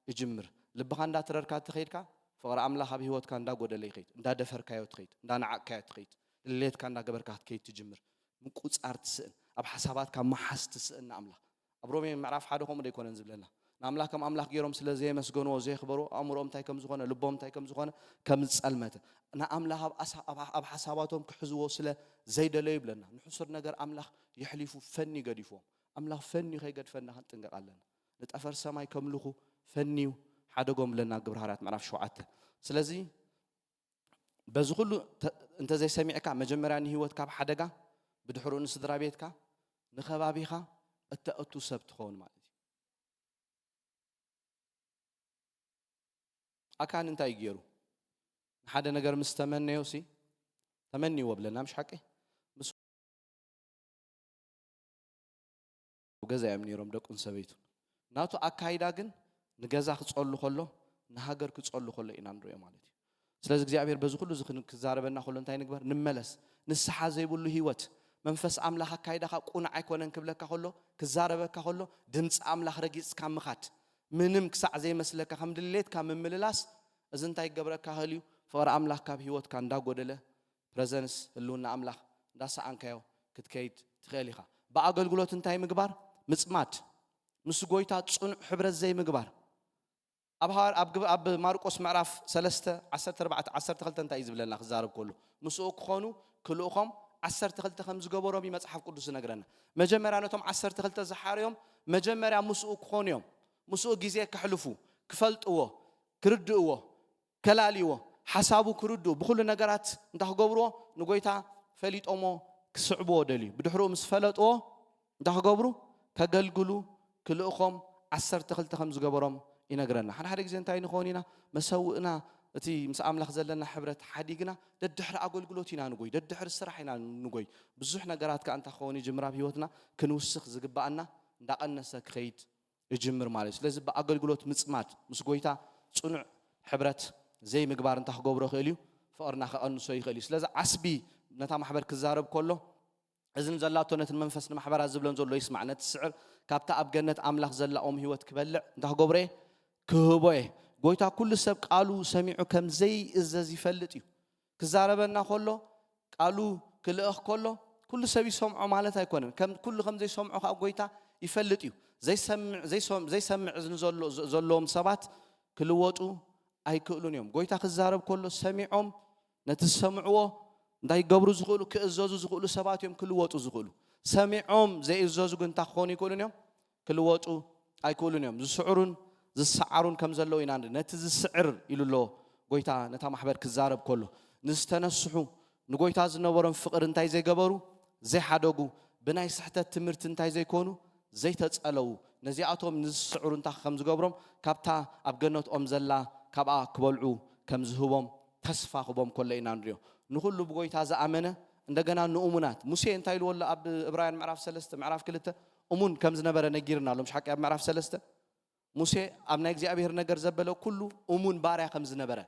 ይጅምር። ልብኻ እንዳትረርካ ትኸይድካ፣ ፍቕሪ ኣምላኽ ኣብ ህይወትካ እንዳጎደለ ይኸይድ፣ እንዳደፈርካዮ ትኸይድ፣ እንዳነዓቕካዮ ትኸይድ፣ ድሌትካ እንዳገበርካ ክትከይድ ትጅምር። ምቁጻር ትስእን፣ ኣብ ሓሳባትካ መሓዝ ትስእን ንኣምላኽ። ኣብ ሮሜ ምዕራፍ ሓደ ከምኡ ዶ ኣይኮነን ዝብለና? ንኣምላኽ ከም ኣምላኽ ገይሮም ስለ ዘየመስገንዎ፣ ዘየኽበርዎ፣ ኣእምሮኦም እንታይ ከም ዝኾነ፣ ልቦም እንታይ ከም ዝኾነ፣ ከም ዝጸልመተ፣ ንኣምላኽ ኣብ ኣሳ-፣ ኣብ፣ ኣብ ሓሳባቶም ክሕዝዎ ስለ ዘይደለዩ ይብለና። ንሕሱር ነገር ኣምላኽ የሕሊፉ ፈንዩ ገዲፍዎም። ኣምላኽ ፈንዩ ከይገድፈና ክንጥንቀቕ ኣለና። ንጠፈር ሰማይ ከምልኹ ፈንዩ ሓደጎም ብለና ግብረ ሃዋርያት ምዕራፍ ሸውዓተ። ስለዚ በዚ ኩሉ ተ-፣ እንተዘይሰሚዕካ መጀመርያ ንህይወትካ ኣብ ሓደጋ፣ ብድሕሪኡ ንስድራ ቤትካ፣ ንኸባቢኻ እተእቱ ሰብ ትኸውን ማለት እዩ። ኣካን እንታይ እዩ ገይሩ? ንሓደ ነገር ምስ ተመነዮ ሲ፣ ተመንይዎ ብለና፣ ምሽ ሓቂ? ምስ ገዛ እዮም ነይሮም ደቁን ሰበይቱን። ናቱ ኣካይዳ ግን ንገዛ ክጸሉ ከሎ፣ ንሃገር ክጸሉ ከሎ ኢና ንሪኦ ማለት እዩ። ስለዚ እግዚኣብሔር በዚ ኩሉ እዚ ክን-፣ ክዛረበና ከሎ እንታይ ንግበር? ንመለስ። ንስሓ ዘይብሉ ህይወት፣ መንፈስ ኣምላኽ ኣካይዳኻ ቁኑዕ ኣይኮነን ክብለካ ከሎ፣ ክዛረበካ ከሎ፣ ድምፂ ኣምላኽ ረጊጽካ ምኻድ፣ ምንም ክሳዕ ዘይመስለካ ከም ድሌትካ ምምልላስ፣ እዚ እንታይ ክገብረካ ይኽእል እዩ? ፍቕሪ ኣምላኽ ካብ ህይወትካ እንዳጎደለ፣ ፕረዘንስ ህልውና ኣምላኽ እንዳሰኣንካዮ ክትከይድ ትኽእል ኢኻ። ብኣገልግሎት እንታይ ምግባር? ምጽማድ፣ ምስ ጎይታ ጽኑዕ ሕብረት ዘይምግባር። ኣብ ሃዋር-፣ ኣብ ግብ-፣ ኣብ ማርቆስ ምዕራፍ ሰለስተ ዓሰርተ ኣርባዕተ ዓሰርተ ክልተ እንታይ እዩ ዝብለና ክዛረብ ከሎ? ምስኡ ክኾኑ ክልእኾም ዓሰርተ ክልተ ከም ዝገበሮም እዩ መጽሓፍ ቅዱስ ዝነግረና። መጀመርያ ነቶም ዓሰርተ ክልተ ዝሓረዮም መጀመርያ ምስኡ ክኾኑ እዮም። ምስኡ ግዜ ከሕልፉ፣ ክፈልጥዎ፣ ክርድእዎ፣ ከላልይዎ፣ ሓሳቡ ክርድኡ፣ ብኹሉ ነገራት እንታይ ክገብርዎ? ንጎይታ ፈሊጦሞ ክስዕብዎ ደልዩ። ብድሕሪኡ ምስ ፈለጥዎ እንታይ ክገብሩ? ከገልግሉ ክልእኾም ዓሰርተ ክልተ ከም ዝገበሮም ይነግረና። ሓደ ሓደ ግዜ እንታይ ንኸውን ኢና? መሰውእና፣ እቲ ምስ ኣምላኽ ዘለና ሕብረት ሓዲግና ደድሕሪ ኣገልግሎት ኢና ንጎይ፣ ደድሕሪ ስራሕ ኢና ንጎይ። ብዙሕ ነገራት ከኣ እንታይ ክኸውን ይጅምር ኣብ ህይወትና? ክንውስኽ ዝግብኣና እንዳቐነሰ ክኸይድ ይጅምር ማለት እዩ። ስለዚ ብኣገልግሎት ምጽማድ፣ ምስ ጎይታ ጽኑዕ ሕብረት ዘይምግባር እንታይ ክገብሮ ይኽእል እዩ? ፍቕርና ከቐንሶ ይኽእል እዩ። ስለዚ ዓስቢ ነታ ማሕበር ክዛረብ ከሎ፣ እዝኒ ዘላቶ ነቲ መንፈስ ንማሕበራት ዝብለን ዘሎ ይስማዕ። ነቲ ስዕር ካብታ ኣብ ገነት ኣምላኽ ዘላ ኦም ህይወት ክበልዕ እንታይ ክገብሮ እየ? ክህቦ እየ። ጎይታ ኩሉ ሰብ ቃሉ ሰሚዑ ከም ዘይእዘዝ ይፈልጥ እዩ። ክዛረበና ከሎ ቃሉ ክልእኽ ከሎ ኩሉ ሰብ ይሰምዖ ማለት ኣይኮነን። ከም ኩሉ ከም ዘይሰምዖ ከኣ ጎይታ ይፈልጥ እዩ። ዘይሰምዕ፣ ዘይሰም-፣ ዘይሰምዕ እዝኒ ዘሎ-፣ ዘ-፣ ዘለዎም ሰባት ክልወጡ ኣይክእሉን እዮም። ጎይታ ክዛረብ ከሎ ሰሚዖም ነቲ ዝሰምዕዎ እንታይ ክገብሩ ዝኽእሉ? ክእዘዙ ዝኽእሉ ሰባት እዮም ክልወጡ ዝኽእሉ። ሰሚዖም ዘይእዘዙ ግን እንታይ ክኾኑ ይክእሉን እዮም? ክልወጡ ኣይክእሉን እዮም። ዝስዕሩን ዝሰዓሩን ከም ዘለዉ ኢና ንርኢ። ነቲ ዝስዕር ኢሉ ኣሎ ጎይታ ነታ ማሕበር ክዛረብ ከሎ። ንዝተነስሑ፣ ንጎይታ ዝነበሮም ፍቕሪ እንታይ ዘይገበሩ? ዘይሓደጉ። ብናይ ስሕተት ትምህርቲ እንታይ ዘይኮኑ? ዘይተጸለዉ። ነዚኣቶም ንዝስዕሩ እንታይ ከም ዝገብሮም? ካብታ ኣብ ገነትኦም ዘላ ካብኣ ክበልዑ ከም ዝህቦም ተስፋ ክቦም ከሎ ኢና ንሪኦ። ንኹሉ ብጎይታ ዝኣመነ፣ እንደገና ንእሙናት። ሙሴ እንታይ ኢልዎ ኣሎ ኣብ ዕብራውያን ምዕራፍ ሰለስተ፣ ምዕራፍ ክልተ? እሙን ከም ዝነበረ ነጊርና ኣሎ። ምሽ ሓቂ ኣብ ምዕራፍ ሰለስተ? ሙሴ ኣብ ናይ እግዚኣብሔር ነገር ዘበለ ኩሉ እሙን ባርያ ከም ዝነበረ፣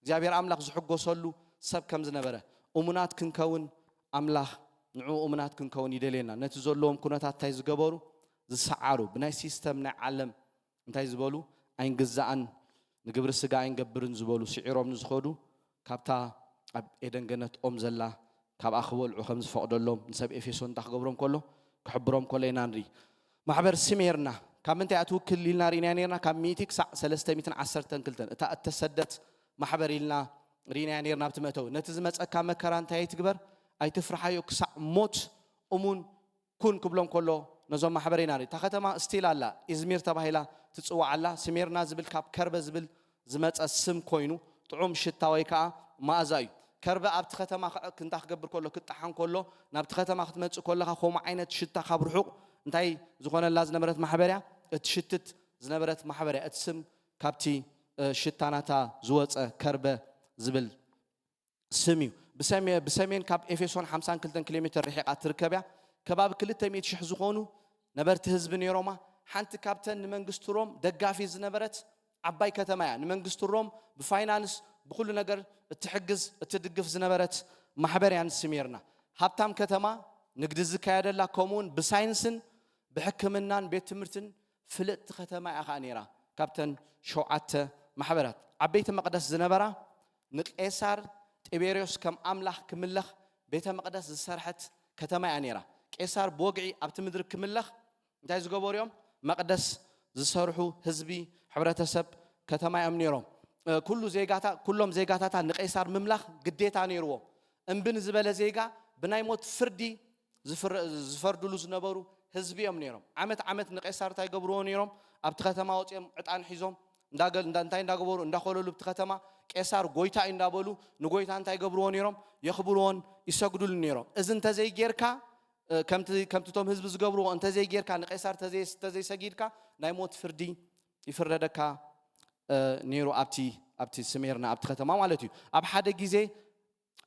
እግዚኣብሔር ኣምላኽ ዝሕጎሰሉ ሰብ ከም ዝነበረ፣ እሙናት ክንከውን ኣምላኽ ንዕኡ እሙናት ክንከውን ይደልየና። ነቲ ዘለዎም ኩነታት እንታይ ዝገበሩ? ዝሰዓሩ፣ ብናይ ሲስተም ናይ ዓለም እንታይ ዝበሉ? ኣይንግዛእን፣ ንግብሪ ስጋ ኣይንገብርን ዝበሉ፣ ስዒሮም ንዝኸዱ፣ ካብታ ኣብ ኤደን ገነት ኦም ዘላ፣ ካብኣ ክበልዑ ከም ዝፈቕደሎም ንሰብ ኤፌሶን እንታይ ክገብሮም ከሎ? ክሕብሮም ከሎ ኢና ንርኢ። ማሕበር ስሜርና ካብ ምንታይ እያ ትውክል ኢልና ርኢናያ ነርና? ካብ ሚእቲ ክሳዕ ሰለስተ ሚእትን ዓሰርተን ክልተን እታ እተሰደት ማሕበር ኢልና ርኢናያ ነርና። ኣብቲ መእተዊ ነቲ ዝመጸካ መከራ እንታይ ኣይትግበር፣ ኣይትፍርሓዮ፣ ክሳዕ ሞት እሙን ኩን ክብሎም ከሎ ነዞም ማሕበር ኢና ንርኢ። እታ ከተማ ስቲል ኣላ፣ ኢዝሚር ተባሂላ ትጽዋዕ ኣላ። ስሜርና ዝብል ካብ ከርበ ዝብል ዝመጸ ስም ኮይኑ ጥዑም ሽታ ወይ ከዓ መኣዛ እዩ። ከርበ ኣብቲ ከተማ ክዕክ እንታይ ክገብር ከሎ፣ ክጠሓን ከሎ፣ ናብቲ ከተማ ክትመጽእ ከለኻ ከምኡ ዓይነት ሽታ ካብ ርሑቕ እንታይ ዝኾነላ ዝነበረት ማሕበር እያ? እትሽትት ዝነበረት ማሕበር እያ። እቲ ስም ካብቲ ሽታ ናታ ዝወጸ ከርበ ዝብል ስም እዩ። ብሰሜን ካብ ኤፌሶን ሓምሳን ክልተን ኪሎ ሜትር ርሒቓ ትርከብ እያ። ከባቢ ክልተ ሚእቲ ሽሕ ዝኾኑ ነበርቲ ህዝቢ ነይሮማ። ሓንቲ ካብተን ንመንግስቲ ሮም ደጋፊ ዝነበረት ዓባይ ከተማ እያ። ንመንግስቲ ሮም ብፋይናንስ ብኩሉ ነገር እትሕግዝ እትድግፍ ዝነበረት ማሕበር እያ ንስሜርና። ሃብታም ከተማ፣ ንግዲ ዝካየደላ፣ ከምኡውን ብሳይንስን ብሕክምናን ቤት ትምህርትን ፍልጥቲ ከተማ እያ ከዓ ነይራ። ካብተን ሸውዓተ ማሕበራት ዓበይቲ መቕደስ ዝነበራ ንቄሳር ጢቤርዮስ ከም ኣምላኽ ክምለኽ ቤተ መቕደስ ዝሰርሐት ከተማ እያ ነይራ። ቄሳር ብወግዒ ኣብቲ ምድሪ ክምለኽ እንታይ ዝገበሩ እዮም? መቕደስ ዝሰርሑ ህዝቢ፣ ሕብረተሰብ ከተማ እዮም ነይሮም። ኩሉ ዜጋታ ኩሎም ዜጋታታ ንቄሳር ምምላኽ ግዴታ ነይርዎ። እምቢ ንዝበለ ዜጋ ብናይ ሞት ፍርዲ ዝፈርድሉ ዝነበሩ ህዝቢ እዮም ነይሮም። ዓመት ዓመት ንቄሳር እንታይ ገብርዎ ነይሮም? ኣብቲ ከተማ ወፂኦም ዕጣን ሒዞም እንታይ እንዳገበሩ እንዳኮለሉ ኣብቲ ከተማ ቄሳር ጎይታ እዩ እንዳበሉ ንጎይታ እንታይ ገብርዎ ነይሮም? የኽብርዎን ይሰግዱሉ ነይሮም። እዚ እንተዘይጌርካ ከምቲ እቶም ህዝቢ ዝገብርዎ እንተዘይጌርካ ንቄሳር እንተዘይሰጊድካ ናይ ሞት ፍርዲ ይፍረደካ ነይሩ ኣብቲ ኣብቲ ስሜርና ኣብቲ ከተማ ማለት እዩ። ኣብ ሓደ ግዜ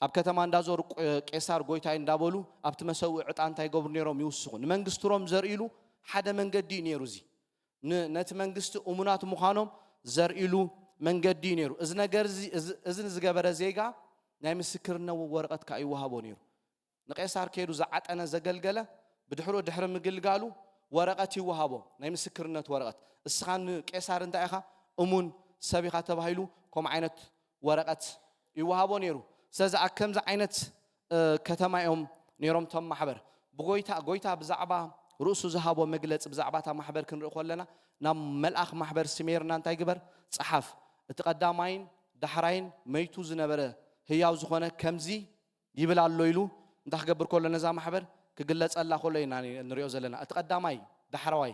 ኣብ ከተማ እንዳዞሩ ቄሳር ጎይታይ እንዳበሉ ኣብቲ መሰውኢ ዕጣን እንታይ ይገብሩ ነይሮም? ይውስኹ። ንመንግስቲ ሮም ዘርእሉ ሓደ መንገዲ እዩ ነይሩ። እዚ ነቲ መንግስቲ እሙናት ምዃኖም ዘርእሉ መንገዲ እዩ ነይሩ። እዚ ነገር እዚ ንዝገበረ ዜጋ ናይ ምስክርነት ወረቐት ከዓ ይወሃቦ ነይሩ። ንቄሳር ከይዱ ዝዓጠነ ዘገልገለ ብድሕሩ ድሕሪ ምግልጋሉ ወረቐት ይወሃቦ፣ ናይ ምስክርነት ወረቐት። እስኻ ንቄሳር እንታይ ኢኻ? እሙን ሰብ ኢኻ ተባሂሉ ከምኡ ዓይነት ወረቐት ይወሃቦ ነይሩ። ስለዚ ኣብ ከምዚ ዓይነት ከተማ እዮም ነይሮም እቶም ማሕበር። ብጎይታ ጎይታ ብዛዕባ ርእሱ ዝሃቦ መግለፂ ብዛዕባ እታ ማሕበር ክንርኢ ከለና ናብ መልኣኽ ማሕበር ስሜርና እንታይ ግበር? ፀሓፍ። እቲ ቀዳማይን ዳሕራይን መይቱ ዝነበረ ህያው ዝኾነ ከምዚ ይብል ኣሎ ኢሉ እንታይ ክገብር ከሎ ነዛ ማሕበር ክግለጸላ ከሎ ኢና ንሪኦ ዘለና። እቲ ቀዳማይ ዳሕረዋይ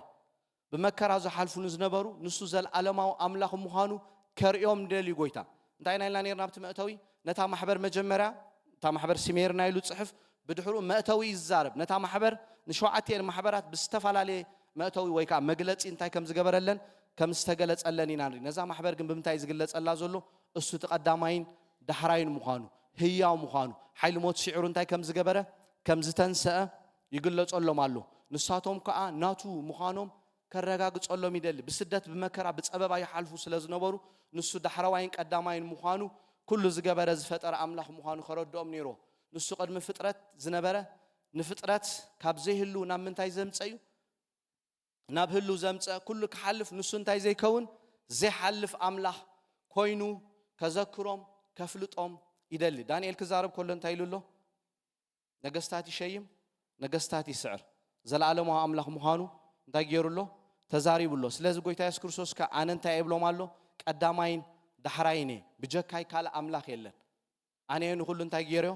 ብመከራ ዝሓልፉ ንዝነበሩ ንሱ ዘለኣለማዊ ኣምላኽ ምዃኑ ከርእዮም ደልዩ ጎይታ። እንታይ ኢና ኢልና ነርና ኣብቲ መእተዊ? ነታ ማሕበር መጀመርያ እታ ማሕበር ስሜርና ኢሉ ጽሕፍ፣ ብድሕሩ መእተዊ እዩ ዝዛረብ። ነታ ማሕበር ንሸውዓቲኤን ማሕበራት ብዝተፈላለየ መእተዊ ወይ ከዓ መግለጺ እንታይ ከም ዝገበረለን ከም ዝተገለጸለን ኢና ንርኢ። ነዛ ማሕበር ግን ብምንታይ እዩ ዝግለጸላ ዘሎ? እሱ እቲ ቀዳማይን ዳሕራይን ምዃኑ፣ ህያው ምዃኑ፣ ሓይሊ ሞት ስዒሩ እንታይ ከም ዝገበረ ከም ዝተንሰአ ይግለጸሎም ኣሎ። ንሳቶም ከዓ ናቱ ምዃኖም ከረጋግጸሎም ይደሊ። ብስደት ብመከራ ብጸበባ ይሓልፉ ስለ ዝነበሩ ንሱ ዳሕረዋይን ቀዳማይን ምዃኑ ኩሉ ዝገበረ ዝፈጠረ ኣምላኽ ምዃኑ ከረድኦም ነይርዎ። ንሱ ቅድሚ ፍጥረት ዝነበረ ንፍጥረት ካብ ዘይህሉ ናብ ምንታይ ዘምጸ እዩ? ናብ ህሉ ዘምጸ ኩሉ ክሓልፍ ንሱ እንታይ ዘይከውን ዘይሓልፍ ኣምላኽ ኮይኑ ከዘክሮም ከፍልጦም ይደሊ። ዳንኤል ክዛረብ ከሎ እንታይ ኢሉ ኣሎ? ነገስታት ይሸይም፣ ነገስታት ይስዕር። ዘለኣለማዊ ኣምላኽ ምዃኑ እንታይ ገይሩ ኣሎ? ተዛሪቡ ኣሎ። ስለዚ ጎይታ የሱስ ክርስቶስ ከ ኣነ እንታይ እብሎም ኣሎ? ቀዳማይን ዳሕራይን እየ፣ ብጀካይ ካልእ ኣምላኽ የለን። ኣነ እየ ንኹሉ እንታይ ገይረዮ?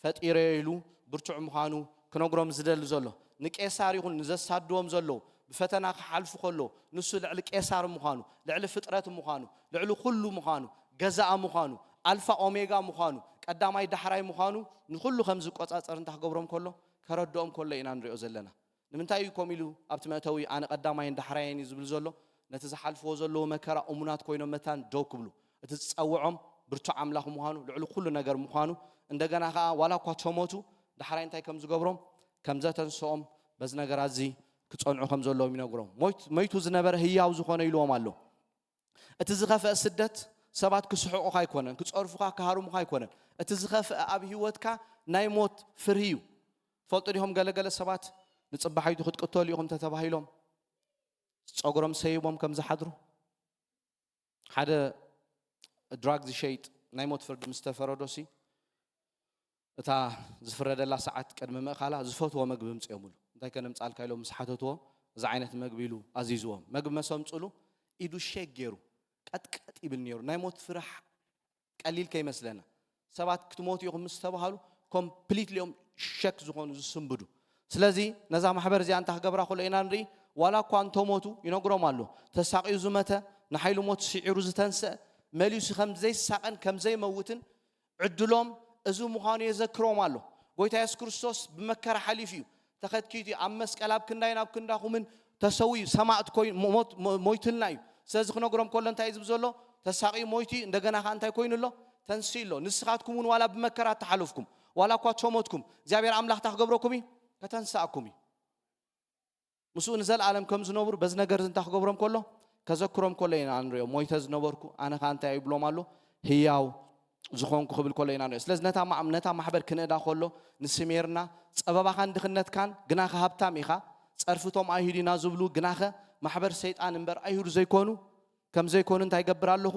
ፈጢረዮ ኢሉ ብርቱዕ ምዃኑ ክነግሮም ዝደሊ ዘሎ። ንቄሳር ይኹን ንዘሳድዎም ዘለዉ ብፈተና ክሓልፉ ከለዉ ንሱ ልዕሊ ቄሳር ምዃኑ፣ ልዕሊ ፍጥረት ምዃኑ፣ ልዕሊ ኩሉ ምዃኑ፣ ገዛኣ ምዃኑ፣ ኣልፋ ኦሜጋ ምዃኑ፣ ቀዳማይ ዳሕራይ ምዃኑ ንኹሉ ከም ዝቆጻጸር እንታይ ክገብሮም ከሎ ከረድኦም ከሎ ኢና ንሪኦ ዘለና። ንምንታይ እዩ ከምኡ ኢሉ ኣብቲ መእተዊ ኣነ ቀዳማይን ዳሕራይን እዩ ዝብል ዘሎ? ነቲ ዝሓልፍዎ ዘለዉ መከራ እሙናት ኮይኖም መታን ደው ክብሉ እቲ ዝጸውዖም ብርቱዕ ኣምላኽ ምዃኑ ልዕሊ ኩሉ ነገር ምዃኑ እንደገና ከዓ ዋላ እኳ ተሞቱ ዳሕራይ እንታይ ከም ዝገብሮም ከም ዘተንስኦም በዚ ነገራት እዚ ክጸንዑ ከም ዘለዎም ይነግሮም። ሞይቱ ዝነበረ ህያው ዝኾነ ኢልዎም ኣሎ። እቲ ዝኸፍአ ስደት ሰባት ክስሕቑኻ ኣይኮነን፣ ክጸርፉኻ ክሃርሙኻ ኣይኮነን። እቲ ዝኸፍአ ኣብ ህይወትካ ናይ ሞት ፍርሂ እዩ። ፈልጡ ዲኹም ገለገለ ሰባት ንጽባሓይቱ ክትቅተሉ ኢኹም ተተባሂሎም ጸጉሮም ሰይቦም ከም ዝሓድሩ ሓደ ድራግ ዝሸይጥ ናይ ሞት ፍርዲ ምስ ተፈረዶሲ እታ ዝፍረደላ ሰዓት ቅድሚ ምእኻላ ዝፈትዎ መግቢ ምጽኦምሉ እንታይ ከነምጻልካ ኢሎም ምስ ሓተትዎ እዚ ዓይነት መግቢ ኢሉ ኣዚዝዎም። መግቢ መስ ኣምጽሉ፣ ኢዱ ሸክ ገይሩ ቀጥቀጥ ይብል ነይሩ። ናይ ሞት ፍራሕ ቀሊል ከይመስለና። ሰባት ክትሞቱ ኢኹም ምስ ተባሃሉ ኮምፕሊትሊ እዮም ሸክ ዝኾኑ ዝስንብዱ። ስለዚ ነዛ ማሕበር እዚኣ እንታይ ክገብራ ከሎ ኢና ንርኢ? ዋላ እኳ እንተሞቱ ይነግሮም ኣሎ። ተሳቒዩ ዝመተ፣ ንሓይሉ ሞት ስዒሩ ዝተንስአ፣ መሊሱ ከም ዘይሳቐን ከም ዘይመውትን ዕድሎም እዚ ምዃኑ የዘክሮም ኣሎ። ጎይታ የሱስ ክርስቶስ ብመከራ ሓሊፉ እዩ። ተኸትኪቱ እዩ። ኣብ መስቀል ኣብ ክንዳይን ኣብ ክንዳኹምን ተሰዊኡ ሰማእት ኮይኑ ሞት ሞይትልና እዩ። ስለዚ ክነግሮም ከሎ እንታይ እዩ ዝብል ዘሎ? ተሳቒዩ ሞይቱ እዩ፣ እንደገና ከኣ እንታይ ኮይኑ ኣሎ? ተንስኡ ኣሎ። ንስኻትኩም እውን ዋላ ብመከራ እተሓለፍኩም፣ ዋላ እኳ ተሞትኩም፣ እግዚኣብሔር ኣምላኽ እንታይ ክገብረኩም እዩ? ከተንስኣኩም እዩ። ምስኡ ንዘለኣለም ከም ዝነብሩ በዚ ነገር እዚ እንታይ ክገብሮም ከሎ? ከዘክሮም ከሎ ኢና ንሪኦ። ሞይተ ዝነበርኩ ኣነ ኸኣ እንታይ ይብሎም ኣሎ? ህያው ዝኾንኩ ክብል ከሎ ኢና ንሪኦ። ስለዚ ነታ ማ-፣ ነታ ማሕበር ክንእዳ ከሎ ንስሜርና ጸበባኻን ድኽነትካን ግናኸ ሃብታም ኢኻ፣ ጸርፍቶም ኣይሁድ ኢና ዝብሉ ግናኸ ማሕበር ሰይጣን እምበር ኣይሁድ ዘይኮኑ ከም ዘይኮኑ እንታይ ይገብር ኣለኹ?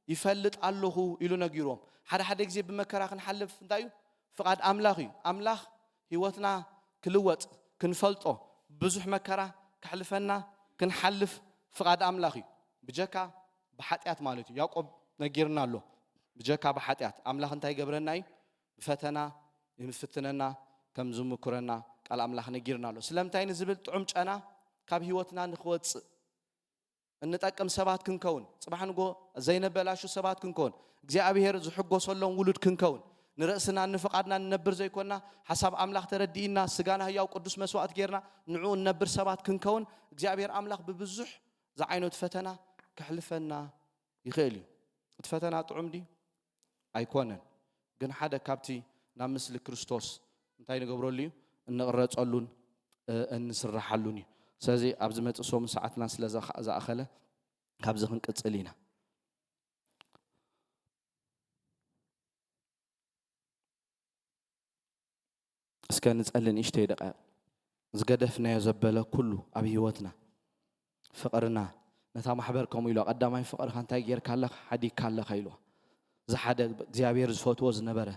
ይፈልጥ ኣለኹ ኢሉ ነጊርዎም። ሓደ ሓደ ግዜ ብመከራ ክንሓልፍ እንታይ እዩ? ፍቓድ ኣምላኽ እዩ። ኣምላኽ ህይወትና ክልወጥ ክንፈልጦ ብዙሕ መከራ ከሕልፈና ክንሓልፍ ፍቓድ ኣምላኽ እዩ። ብጀካ ብሓጢኣት ማለት እዩ። ያዕቆብ ነጊርና ኣሎ። ብጀካ ብሓጢኣት ኣምላኽ እንታይ ይገብረና እዩ? ብፈተና ይፍትነና ከም ዝምኩረና ቃል ኣምላኽ ነጊርና ኣሎ። ስለምንታይ ንዝብል ጥዑም ጨና ካብ ህይወትና ንክወጽእ እንጠቅም ሰባት ክንከውን፣ ጽባሕ ንጎ ዘይነበላሹ ሰባት ክንከውን፣ እግዚኣብሔር ዝሕጎሰሎም ውሉድ ክንከውን፣ ንርእስና ንፍቓድና ንነብር ዘይኮንና፣ ሓሳብ ኣምላኽ ተረዲእና፣ ስጋና ህያው ቅዱስ መስዋዕት ጌርና ንዕኡ ንነብር ሰባት ክንከውን፣ እግዚኣብሔር ኣምላኽ ብብዙሕ ዝዓይነቱ ፈተና ከሕልፈና ይኽእል እዩ። እቲ ፈተና ጥዑም ድዩ? ኣይኮነን። ግን ሓደ ካብቲ ናብ ምስሊ ክርስቶስ እንታይ ንገብረሉ እዩ? እንቕረጸሉን፣ እ፣ እንስረሓሉን እዩ። ስለዚ ኣብ ዝመጽእ ሰሙን ሰዓትና ስለ ዝኣ-፣ ዝኣኸለ ካብዚ ክንቅጽል ኢና። እስከ ንጸሊ ንእሽተይ ደቂቕ። ዝገደፍናዮ ዘበለ ኩሉ ኣብ ህይወትና፣ ፍቕርና፣ ነታ ማሕበር ከምኡ ኢሉ፣ ቀዳማይ ፍቕርኻ እንታይ ጌርካ ኣለኻ? ሓዲግካ ኣለኻ ኢልዋ። ዝሓደ እግዚኣብሔር ዝፈትዎ ዝነበረ፣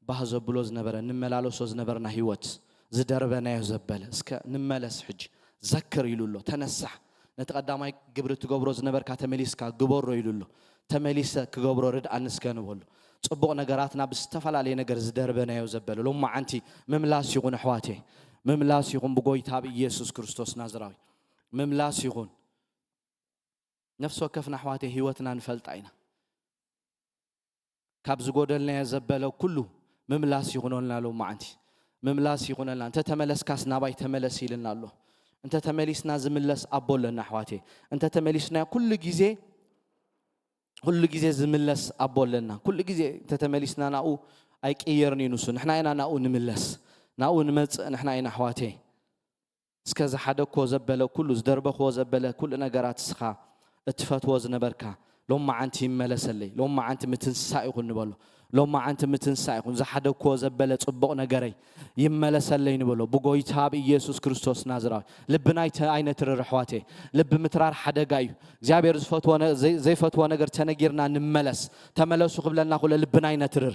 ባህ ዘብሎ ዝነበረ፣ ንመላለሶ ዝነበርና ህይወት ዝደርበናዮ ዘበለ። እስከ ንመለስ ሕጂ። ዘክር ኢሉ ኣሎ። ተነሳሕ። ነቲ ቀዳማይ ግብሪ ትገብሮ ዝነበርካ ተመሊስካ ግበሮ ኢሉ ኣሎ። ተመሊሰ ክገብሮ ርድኣኒ እስከ ንበሎ። ጽቡቕ ነገራትና ብዝተፈላለየ ነገር ዝደርበናዮ ዘበለ። ሎማዓንቲ ምምላስ ይኹን ኣሕዋተይ። ምምላስ ይኹን ብጎይታ ብኢየሱስ ክርስቶስ ናዝራዊ። ምምላስ ይኹን። ነፍሲ ወከፍና ኣሕዋተይ ህይወትና ንፈልጣ ኢና። ካብ ዝጎደልናዮ ዘበለ ኩሉ ምምላስ ይኹነልና ሎማዓንቲ። ምምላስ ይኹነልና። እንተ ተመለስካስ ናባይ ተመለስ ኢልና ኣሎ። እንተ ተመሊስና ዝምለስ ኣቦ ኣለና ኣሕዋተይ። እንተ ተመሊስና ኩሉ ግዜ፣ ኩሉ ግዜ ዝምለስ ኣቦ ኣለና። ኩሉ ግዜ እንተ ተመሊስና ናኡ ኣይቅየርን እዩ ንሱ። ንሕና ኢና ናኡ ንምለስ። ናኡ ንመጽእ ንሕና ኢና ኣሕዋተይ። እስከ ዝሓደግክዎ ዘበለ ኩሉ፣ ዝደርበኽዎ ዘበለ ኩሉ ነገራት እስኻ እትፈትዎ ዝነበርካ ሎማዓንቲ ይመለሰለይ። ሎማዓንቲ ምትንሳእ ይኹን ንበሎ። ሎማዓንቲ ምትንሳእ ይኹን። ዝሓደግክዎ ዘበለ ጽቡቕ ነገረይ ይመለሰለይ ንበሎ። ብጎይታ ብኢየሱስ ክርስቶስ ናዝራዊ ልብና ኣይተ-፣ ኣይነትርር ኣሕዋተይ። ልቢ ምትራር ሓደጋ እዩ። እግዚኣብሔር ዝፈትዎ ነ-፣ ዘይ-፣ ዘይፈትዎ ነገር ተነጊርና ንመለስ። ተመለሱ ክብለና ኩለ ልብና ኣይነትርር።